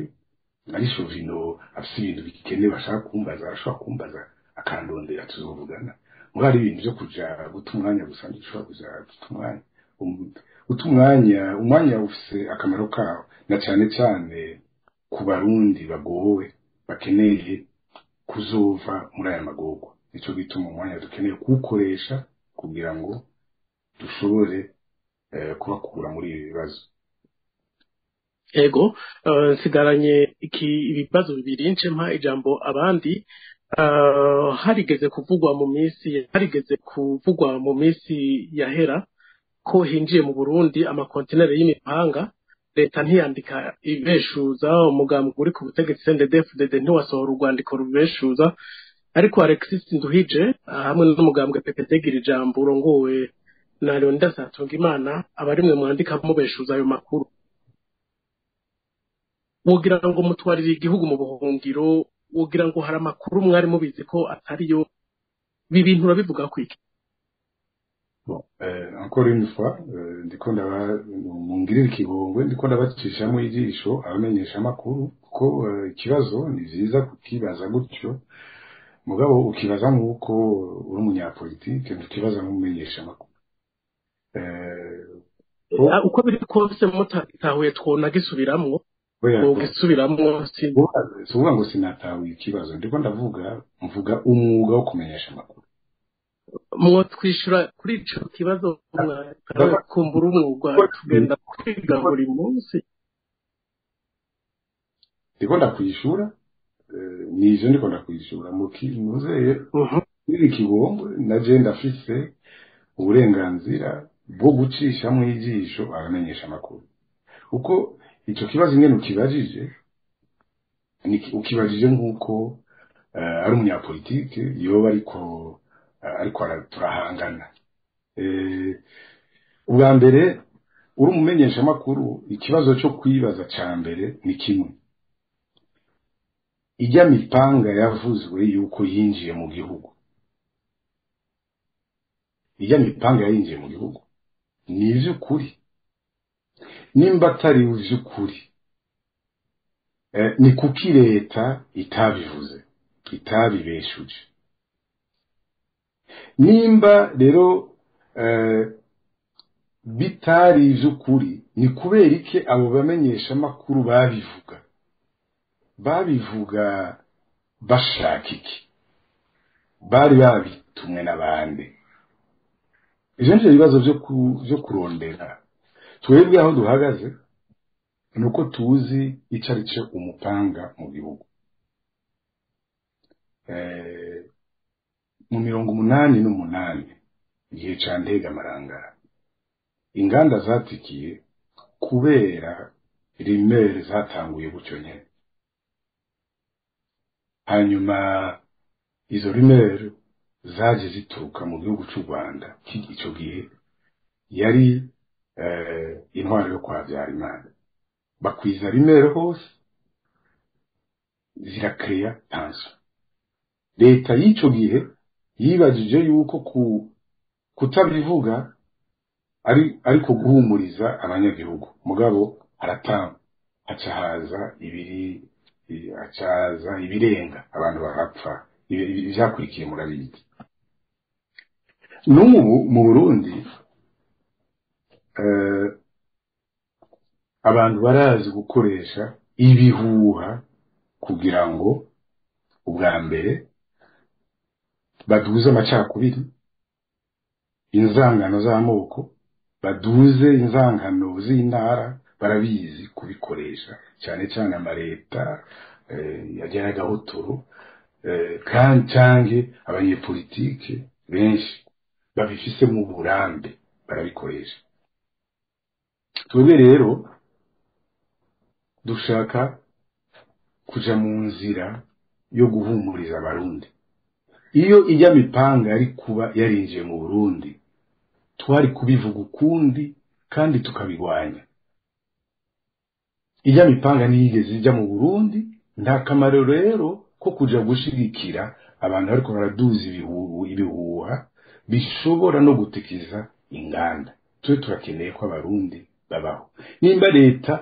Ari Shovino afise ibintu bikenewe ashaka kumbaza, arashobora kumbaza, akandondera, tuzovugana. Mugabo hari ibintu vyo kuja guta umwanya gusa, ntidushobora kuja guta umwanya. Guta umwanya, umwanya ufise akamaro kawo, na cane cane ku Barundi bagowe, bakeneye kuzova muri aya magorwa. Nico gituma umwanya dukeneye kuwukoresha kugira ngo dushobore kubakura muri ibi bibazo. Ego, nsigaranye iki ibibazo bibiri, nce mpa ijambo abandi. Harigeze kuvugwa mu minsi yahera ko hinjiye mu Burundi amakontineri y'imipanga. Leta ntiyandika ibeshuza, umugambi uri ku butegetsi CNDD-FDD ntiwasohora urwandiko rubeshuza, ariko Alexis Nduhije hamwe n'umugambwe PPD Gira Ijambo urongowe na Leonidas Hatungimana aba arimwe mwandika mubeshuza ayo makuru. Wogira ngo mutwarire igihugu mu buhungiro, wogira ngo hari amakuru mwari mubizi ko atariyo. Ibi bintu urabivuga kwiki? Bon, encore une fois, ndiko ndaba mungirira ikigongwe, ndiko ndabacishamo ijisho abamenyesha amakuru, kuko ikibazo ni vyiza kukibaza gutyo, mugabo ukibaza nk'uko uri umunyapolitike, ntukibaza nk'umumenyesha amakuru. Uko biri kose mutatahuye twona gisubiramwo. Oya, gisubiramwo si si ukuvuga ngo sinatahuye ikibazo, ndiko ndavuga, mvuga umwuga wo kumenyesha amakuru. Mwo twishura kuri ico kibazo, kumbura umwuga tugenda kwiga buri munsi. Ndiko ndakwishura, nivyo ndiko ndakwishura muzeye iri kibongwe. Na je ndafise uburenganzira bwo gucishamwo ijisho abamenyesha amakuru, kuko ico kibazo ingene ukibajije, ukibajije nk'uko ari umunyapolitike yoba ariko. ariko turahangana. Ubwa mbere uri umumenyeshamakuru, ikibazo cyo kwibaza ca mbere ni kimwe: ijya mipanga yavuzwe yuko yinjiye mu gihugu, ijya mipanga yinjiye mu gihugu ni ivy'ukuri? Nimba atari ivy'ukuri, ni kuki leta itabivuze, itabibeshuje? Nimba rero bitari ivy'ukuri, ni kubera iki abo bamenyeshamakuru babivuga bashaka iki? Bari babitumwe n'abandi? Ivyo nivyo bibazo vyo kurondera. Twebwe aho duhagaze ni uko tuzi ico ari cyo umupanga mu gihugu. Mu 88, igihe ca Ntega Marangara, inganda zatikiye kubera rumeurs zatanguye gutyo nyene. Hanyuma izo rumeurs zaje zituruka mu gihugu c'u Rwanda. Ico gihe yari intwaro yo kwa Habyarimana. Bakwiza rumeurs hose, zirakeya tension. Leta y'ico gihe yibajije yuko kutabivuga ari ariko guhumuriza abanyagihugu, mugabo haratanga, haca haza ibiri, haca haza ibirenga, abantu barapfa. Ivyakurikiye murabizi. N'ubu mu Burundi abantu barazi gukoresha ibihuha kugira ngo ubwa mbere baduze amacakubiri, inzangano z'amoko, baduze inzangano z'intara. Barabizi kubikoresha, cyane cyane amaleta yagera agahotoro, kandi canke abanyepolitike benshi babifise mu burambe barabikoresha. Twebwe rero dushaka kuja mu nzira yo guhumuriza Abarundi. Iyo ijya mipanga yari kuba yarinjiye mu Burundi, twari kubivuga ukundi kandi tukabigwanya. Ijya mipanga ntiyigeze ijya mu Burundi. Nta kamaro rero ko kuja gushigikira abantu ariko baraduza ibihuha bishobora no gutikiza inganda. Twe turakeneye ko Abarundi babaho. Nimba leta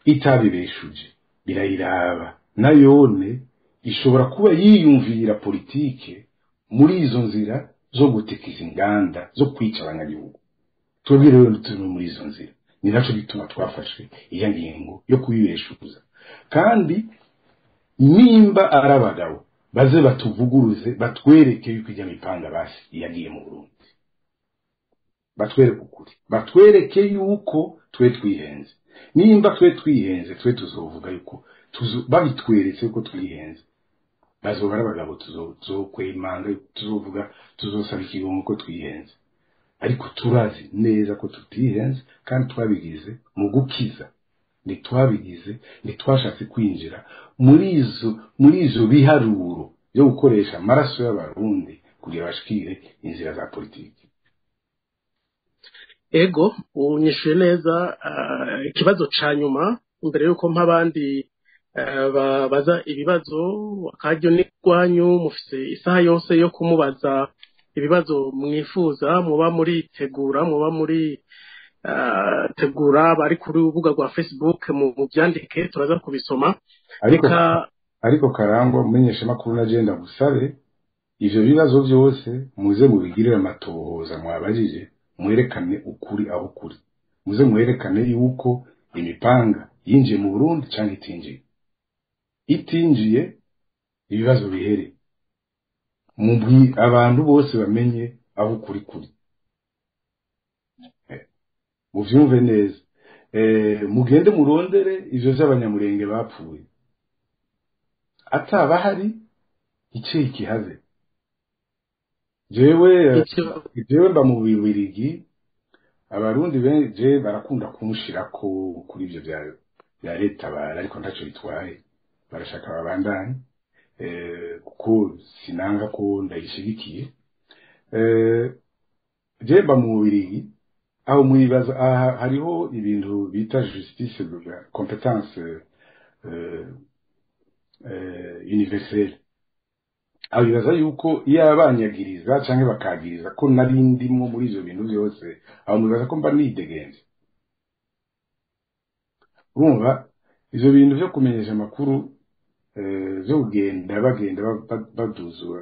itabibeshuje, birayiraba. Nayone ishobora kuba yiyumvira politike muri izo nzira zo gutikiza inganda, zo kwica abanyagihugu. Twebwe rero turi muri izo nzira, ni naco gituma twafashe iya ngingo yo kubibeshuza. Kandi nimba ari abagabo, baze batuvuguruze, batwereke yuko ijya mipanga basi yagiye mu Burundi, batwereke ukuri, batwereke yuko twe twihenze. Nimba twe twihenze, twe tuzovuga yuko babitweretse yuko twihenze, bazoba ari abagabo, tuzokwemanga, tuzovuga, tuzosaba ikigongo ko twihenze. Ariko turazi neza ko tutihenze, kandi twabigize mu gukiza. Ntitwabigize, ntitwashatse kwinjira muri izo biharuro byo gukoresha amaraso y'Abarundi kugira bashikire inzira za politiki. Ego, unyishuye neza. Ikibazo ca nyuma imbere yuko mpa abandi babaza ibibazo, akaryo ni rwanyu, mufise isaha yose yo kumubaza ibibazo mwifuza. Muba muritegura, muba muri tegura bari kuri urubuga rwa Facebook, mu byandike, turaza kubisoma. Ariko Reka. Ariko Karangwa, mumenyesha makuru, na agenda gusabe ivyo bibazo byose muze mubigirire amatohoza. Mwabajije, mwerekane ukuri aho kuri, muze mwerekane yuko imipanga yinjiye mu Burundi canke itinjiye. Itinjiye, ibibazo bihere, mubwi abantu bose bamenye aho ukuri kuri. Muvyumve neza. Mugende murondere ivyo vy'Abanyamurenge bapfuye, ataba hari iciye kihave. Jewe jewe mba mu Bubirigi. Abarundi benje barakunda kumushirako kuri ivyo vya leta bara, ariko ntaco bitwaye, barashaka babandanye. Kuko sinanga ko ndayishigikiye. Jemba mu Bubirigi aho mwibaza aha hariho ibintu bita justice, compétence universelle. Aho bibaza yuko iyo abanyagiriza canke bakagiriza ko nari ndimwo muri ivyo bintu vyose, aho mwibaza ko mba nidegenze. Urumva ivyo bintu vyo kumenyesha amakuru, vyo kugenda bagenda baduza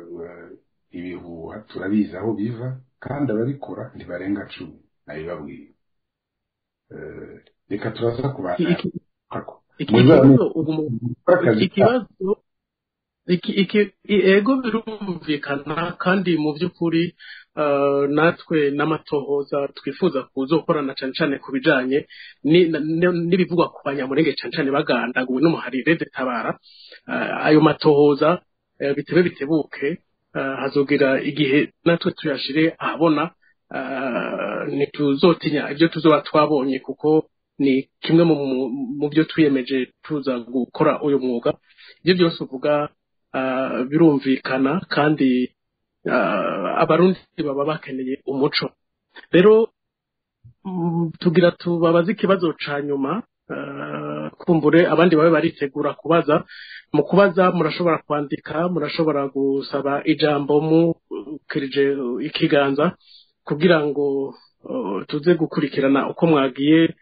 ibihuha, turabizi aho biva, kandi ababikora ntibarenga 10, nabibabwiye. Reka turaza kubana. Ikibazo ego birumvikana, kandi mu by'ukuri natwe n'amatohoza twifuza kuzokorana cane cane ku bijanye n'ibivugwa ku Banyamurenge, cane cane bagandaguwe n'umuharire Tabara. Ayo matohoza bitebe bitebuke, hazogira igihe natwe tuyashire ahabona. Ntituzotinya ibyo tuzoba twabonye, kuko ni kimwe mu byo twiyemeje tuza gukora uyu mwuga. Ibyo byose uvuga birumvikana, kandi Abarundi baba bakeneye umuco. Rero tugira tubabaze ikibazo ca nyuma, kumbure abandi babe baritegura kubaza. Mu kubaza murashobora kwandika, murashobora gusaba ijambo mukirije ikiganza, kugira ngo tuze gukurikirana uko mwagiye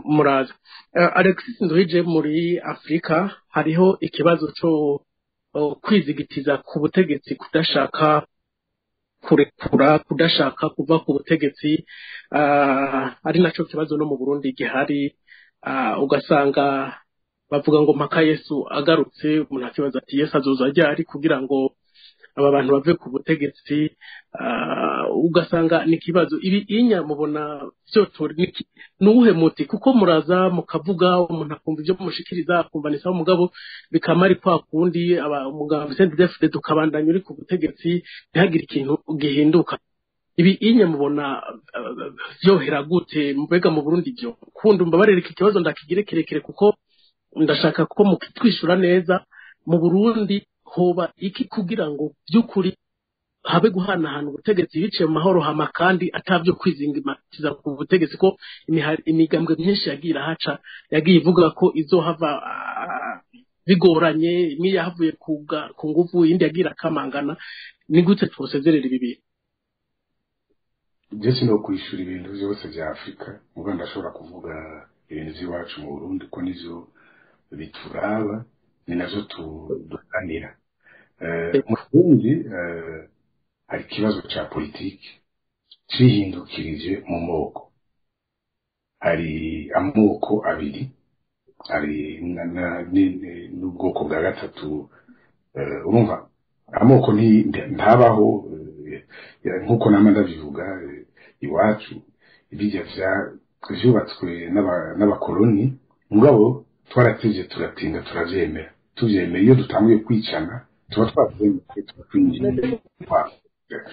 muraza. Alexis Nduhije, muri Afrika hariho ikibazo cyo kwizigitiza ku butegetsi, kudashaka kurekura, kudashaka kuva ku butegetsi, ari naco kibazo no mu Burundi gihari. Ugasanga bavuga ngo mpaka Yesu agarutse. Umuntu akibaza ati Yesu azoza ryari kugira ngo aba bantu bave ku butegetsi? Ugasanga ni ikibazo. Ibi inya mubona vyotora nuwuhe muti? Kuko muraza mukavuga, umuntu akumva ibyo mushikiriza, akumva ni sawa, mugabo bikamara kwa kundi umugabo CNDD-FDD tukabandanya uri ku butegetsi, ntihagire ikintu gihinduka. Ibi inya mubona vyohera gute mbega mu Burundi? Byo kundi mbabarire iki kibazo ndakigire kirekire, kuko ndashaka ko mukitwishura neza. Mu Burundi hoba iki kugira ngo by'ukuri habe guhanahana ubutegetsi biciye mu mahoro, hama kandi atavyo kwizingimatiza ku butegetsi, ko imigambwe myinshi yagiye irahaca yagiye ivuga ko izohava bigoranye, imwe yahavuye ku nguvu, iyindi yagiye irakamangana. Ni gute twosezerera ibi bintu? Je sino kwishura ibintu vyose vya Afrika, muga ndashobora kuvuga ibintu vy'iwacu mu Burundi, ko nivyo bituraba, ni navyo duharanira. Mu Burundi hari ikibazo ca politiki cihindukirije mu moko. Hari amoko abiri, hari n'ubwoko bwa gatatu. Urumva amoko ntabaho, nkuko nama ndabivuga. Iwacu ibijya vyubatswe n'abakoloni, mugabo twaratevye turatinda turavyemera. Tuvyemera iyo dutanguye kwicana tuba twavyemeye, tuba.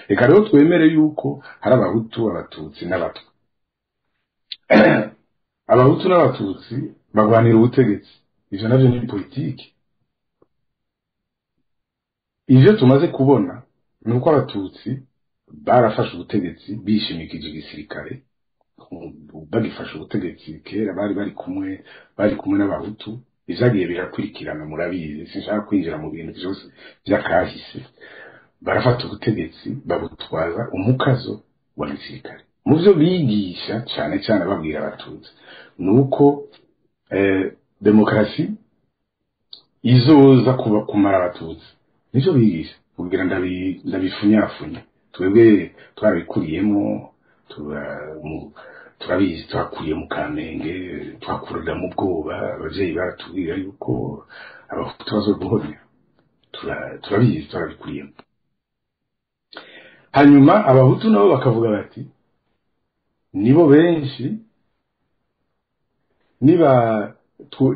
Reka rero twemere yuko hari Abahutu, Abatutsi n'Abatwa. Abahutu n'Abatutsi bagwanira ubutegetsi, ivyo navyo ni politiki. Ivyo tumaze kubona ni uko Abatutsi barafashe ubutegetsi bishimikije igisirikare. Bagifashe ubutegetsi kera bari bari kumwe n'Abahutu. Ivyagiye birakurikirana murabizi, sinshaka kwinjira mu bintu vyose vy'akahise. Barafata ubutegetsi babutwaza umukazo wa gisirikare. Mu vyo bigisha cane cane babwira Abatutsi ni uko demokarasi izoza kuba kumara Abatutsi. Nivyo bigisha kugira ndabifunyafunya. Twebwe twarabikuriyemo, turabizi, twakuriye mu Kamenge, twakurira mu bwoba. Abavyeyi baratubwira yuko Abahutu bazoduhomya. Turabizi, twarabikuriyemo. Hanyuma Abahutu nabo bakavuga bati nibo benshi, niba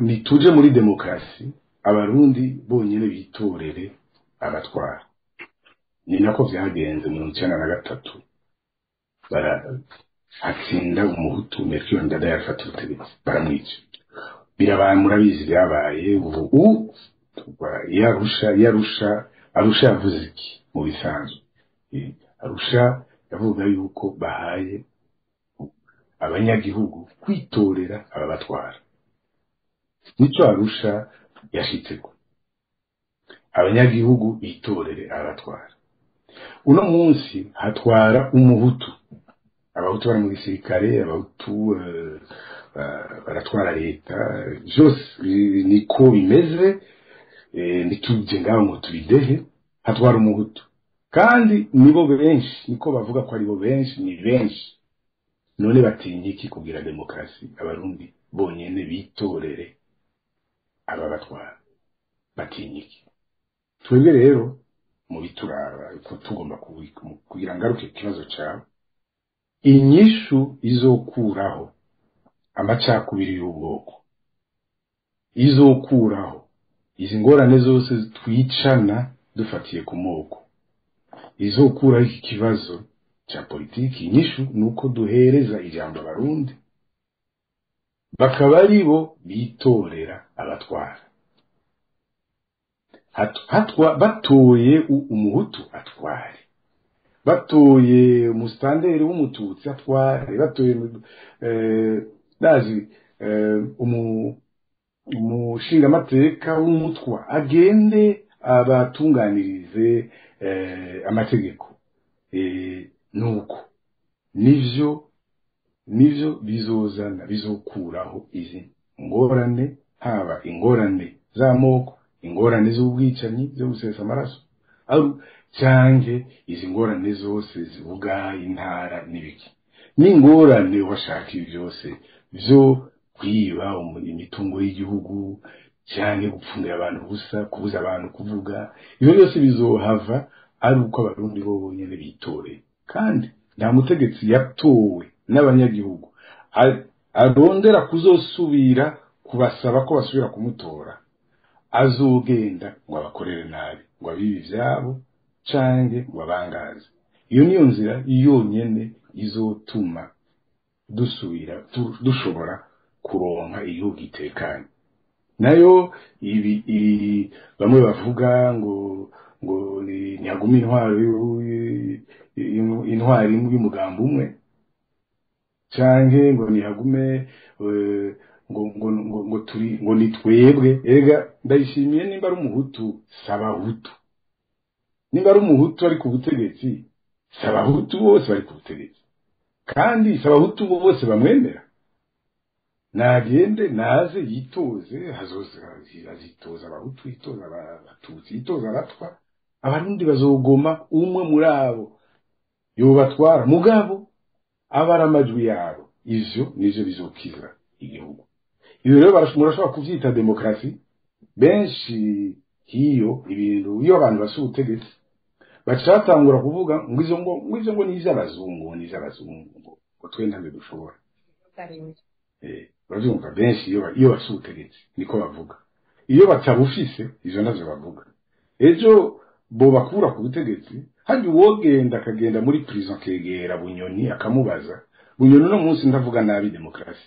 nituje muri demokarasi, Abarundi bonyene bitorere abatwara. Ni nako vyagenze 93, hatsinda Umuhutu Melchior Ndadaye, afata ubutegetsi, baramwica. Birabaye, murabizi byabaye. Ubu Yarusha Arusha yavuze iki mu bisanzwe? Arusha yavuga yuko bahaye abanyagihugu kwitorera ababatwara. Nico Arusha yashitseko, abanyagihugu bitorere ababatwara. Uno munsi hatwara umuhutu, abahutu bari mu gisirikare, abahutu baratwara leta, byose niko bimeze. Ntitujye ngaho ngo tubidehe, hatwara umuhutu kandi nibo benshi, niko bavuga ko aribo benshi, ni benshi. None batinya iki kugira demokarasi? Abarundi bonyene bitorere ababatwara, batinya iki? Twebwe rero mu bituraba ko tugomba kugira ngaruke ikibazo cyawe, inyishu izokuraho amacakubiri y'ubwoko, izokuraho izi ngorane zose twicana dufatiye ku moko, izokuraho iki kibazo cya politiki, inyishu nuko duhereza ijambo abarundi bakaba aribo bitorera abatwara. Batoye umuhutu atware, batoye umustanderi w'umututsi atware, batoye ndazi umushingamateka w'umutwa agende abatunganirize amategeko. Nuko nivyo bizozana, bizokuraho izi ngorane, haba ingorane z'amoko, ingorane z'ubwicanyi zo gusesa amaraso, canke izi ngorane zose zivuga intara n'ibiki, n'ingorane washaka ibi byose byo kwiba imitungo y'igihugu, canke gupfungira abantu gusa, kubuza abantu kuvuga. Ibyo byose bizohava ari uko abarundi bo bonyene bitoreye. Kandi nta mutegetsi yatowe n'abanyagihugu arondera kuzosubira kubasaba ko basubira kumutora, azogenda ngo abakorere nabi, ngo abibe ivyabo canke ngo abangaze. Iyo niyo nzira yonyene izotuma dusubira dushobora kuronka igihugu gitekanye. Nayo ibi bamwe bavuga ngo ntihagume intwari y'umugambi umwe, canke ngo ntihagume ngo turi ngo ni twebwe. Erega ndayishimiye nimba ari umuhutu sabahutu, nimba ari umuhutu ari ku butegetsi sabahutu bose bari ku butegetsi, kandi sabahutu bose bamwemera. Nagende naze yitoze, azitoza abahutu, yitoza abatutsi, yitoza abatwa, abarundi bazogoma umwe muri abo yobatwara, mugabo abara amajwi yabo. Ivyo nivyo bizokiza igihugu. Ibyo rero murashobora kuvyita demokarasi. Benshi hiyo ibintu iyo abantu basi ubutegetsi bacatangura kuvuga ngo izo ngo ni ivy'abazungu, ni ivy'abazungu, ngo twe ntabyo dushobora. Uravyumva, benshi iyo basi ubutegetsi niko bavuga, iyo batabufise ivyo navyo bavuga. Ejo bo bakura ku butegetsi, hajya uwogenda akagenda muri prison akegera Bunyoni akamubaza, Bunyoni no munsi ndavuga nabi demokarasi,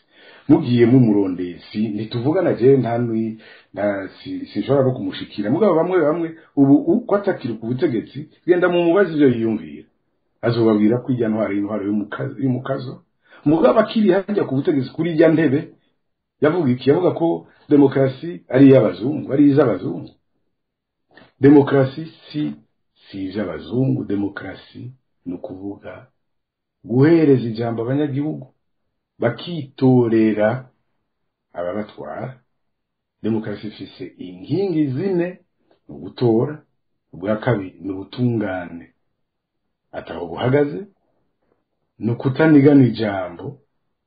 mugiye mumurondeye ntituvugana je nta sinshobora no kumushikira. Mugabo bamwe ubu uko atakiri ku butegetsi, genda mumubaze ivyo yiyumvira, azobabwira ko ijya ntwari intwaro y'umukazo. Mugabo akiri hajya ku butegetsi kuri ijya ntebe yavuga iki? Yavuga ko demokarasi ari iy'abazungu, ari iz'abazungu. Demokarasi si ivy'abazungu. Demokarasi ni ukuvuga guhereza ijambo abanyagihugu bakitorera ababatwara. Demokarasi ifise inkingi zine: ni ugutora, ubwa kabiri ni ubutungane ataho buhagaze, ni ukutanigana ijambo,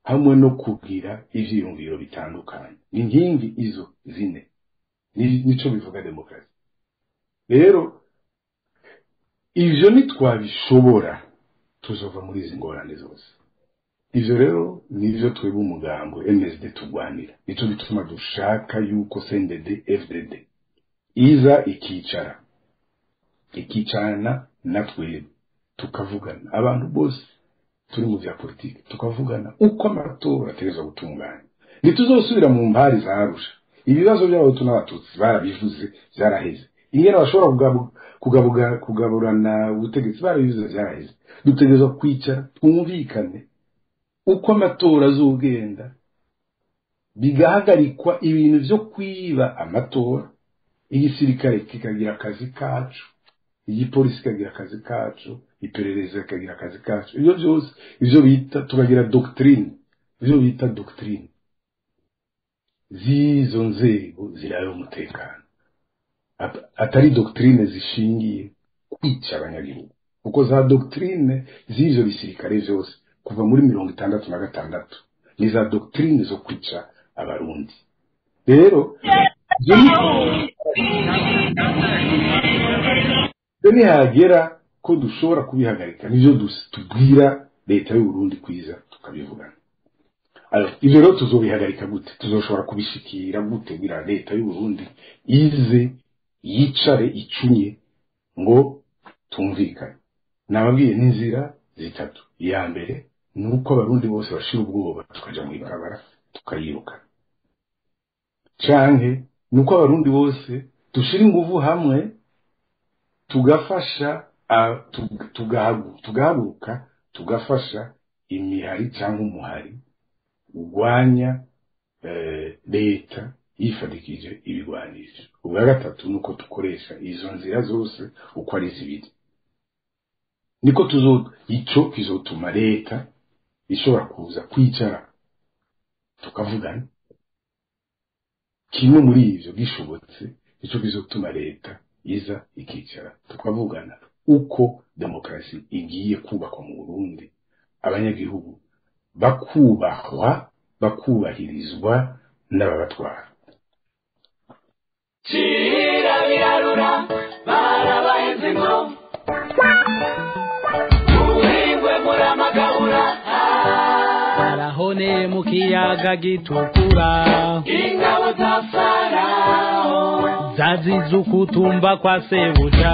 hamwe no kugira ivyiyumviro bitandukanye. Ni inkingi izo zine, nico bivuga demokarasi. Rero ivyo nitwabishobora tuzova muri izi ngorane zose. Ivyo rero nivyo twebwe umugambo MSD turwanira. Nico gituma dushaka yuko CNDD FDD iza ikicarana na twebwe, tukavugana abantu bose turi mu vya politiki, tukavugana uko amatora ategerezwa gutunganya. Ntituzosubira mu mpari za Arusha. Ibibazo by'abahutu n'abatutsi barabivuze, byaraheze. Ingene bashobora kugaburana ubutegetsi barabivuze, byaraheze. Dutegerezwa kwicara twumvikane uko amatora azogenda, bigahagarikwa ibintu vyo kwiba amatora, igisirikare kikagira akazi kacu, igipolisi kikagira akazi kacu, iperereza rikagira akazi kacu, ibyo byose ivyo bita tukagira doctrine, ivyo bita doctrine z'izo nzego ziraba umutekano, atari doctrine zishingiye kwica abanyagihugu, kuko za doctrine z'ivyo bisirikare vyose kuva muri 66 ni za doctrine zo kwica abarundi. Rero ibyo nihagera ko dushobora kubihagarika, nivyo tubwira leta y'u Burundi kwiza tukabivugana. Alors ivyo rero tuzobihagarika gute? Tuzoshobora kubishikira gute kugira leta y'u Burundi ize yicare icunye ngo tumvikane? Nababwiye n'inzira zitatu. Iya mbere ni uko abarundi bose bashira ubwoba tukaja mw'ibarabara tukayiruka, canke ni uko abarundi bose dushira inguvu hamwe tugafasha, tugahaguruka tugafasha imihari cyangwa umuhari urwanya leta yifadikije ibigwanisho. Ubwa gatatu nuko dukoresha izo nzira zose uko ari zibiri, niko tuzo ico kizotuma leta ishobora kuza kwicara tukavugana. Kimwe muri ivyo gishobotse, ico kizotuma leta iza ikicara tukavugana uko demokarasi igiye kubakwa mu Burundi, abanyagihugu bakubahwa, bakubahirizwa n'ababatwara. Cira birarura barabaheze ngo muhingwe muramagabura, barahone mu kiyaga gitukura, ingabo za Farao zazize ukutumba kwa sebuja,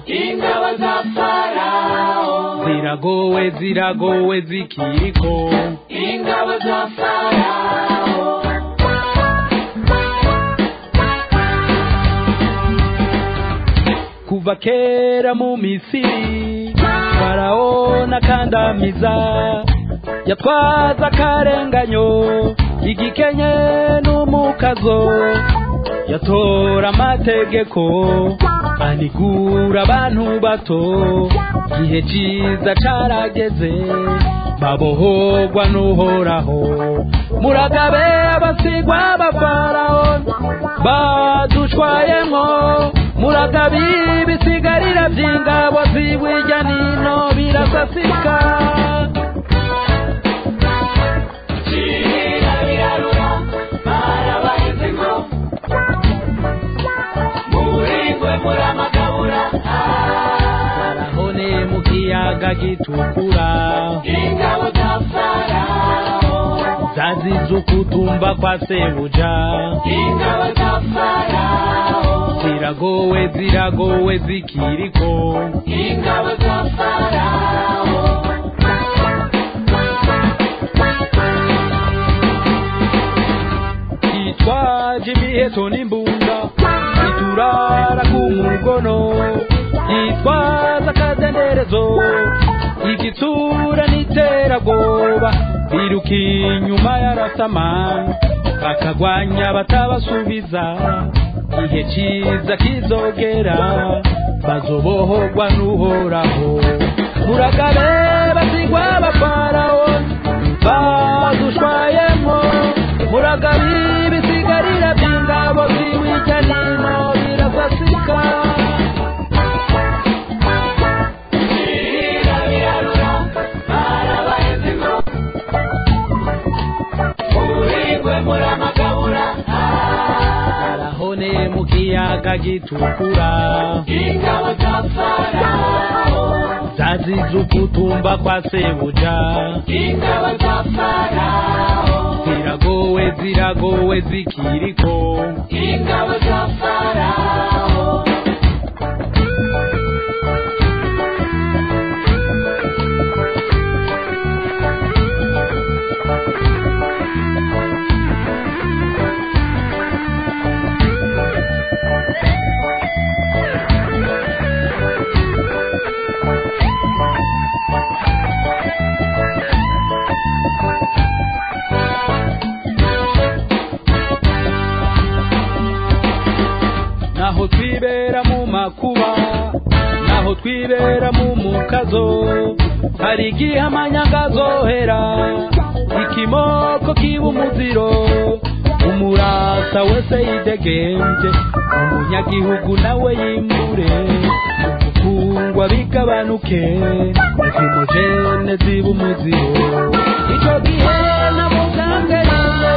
ingabo za Farao ziragowe ziragowe zikiriko, ingabo za Farao. Kuva kera mu Misiri Farao nakandamiza, yatwaza akarenganyo igikenye n'umukazo, yatora amategeko anigura abantu bato. Igihe ciza carageze babohogwa n'Uhoraho. Muragabe abasigwa ba Farao badushwayemwo, muragabe ibisigarira vy'ingabo zibirya nino birasasika. Cira birarura barabaheze ngo muhingwe muramagabura, barahone mu kiyaga gitukura, ingabo za Farao zazize ukutumba kwa sebuja, ingabo za Farao ziragowe ziragowe zikiriko, ingabo za Farao. Itwaje imiheto n'imbunda iturara ku mugono, yitwaza akadenderezo igitsura n'iterabwoba, biruka inyuma yarasama bakagwanya batabasubiza. Igihe ciza kizogera bazobohogwa n'Uhoraho. Muragabe basigwa ba Farao badushwayemwo, muragabe ibisigarira vy'ingabo ziwirya nino birasasika. Cira birarura barabaheze ngo muhingwe muramagabura, barahone mu kiyaga gitukura, ingabo za Farao zazize ukutumba kwa sebuja, ingabo za Farao ziragowe ziragowe zikiriko, ingabo za Farao. bibera mu mukazo. Hari igihe amanyanga azohera, ikimoko kiba umuziro, umurasa wese yidegembye, umunyagihugu nawe yimbure, gufungwa bigabanuke, homogene ziba umuziro. Ico gihe na muganga yemwe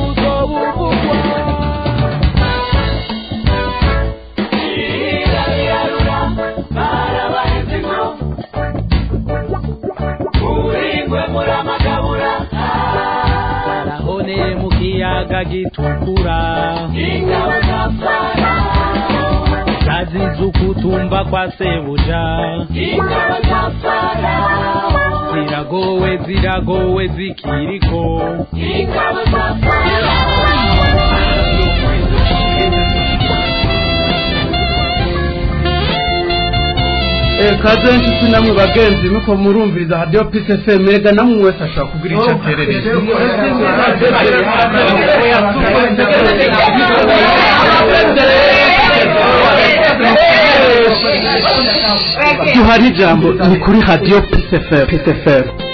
uzobuvugwa. Barahoneye mu kiyaga gitukura, Ingabo za Farao, zazize ukutumva kwa sebuja. Ingabo za Farao, Ziragowe, ziragowe zikiriko. Ingabo za Farao. Kaze nshuti namwe bagenzi muko murumviriza Radio Peace FM, erega namwe wese ashobora kugira icyo aterereye. Duhari ijambo ni kuri Radio Peace FM. Peace FM.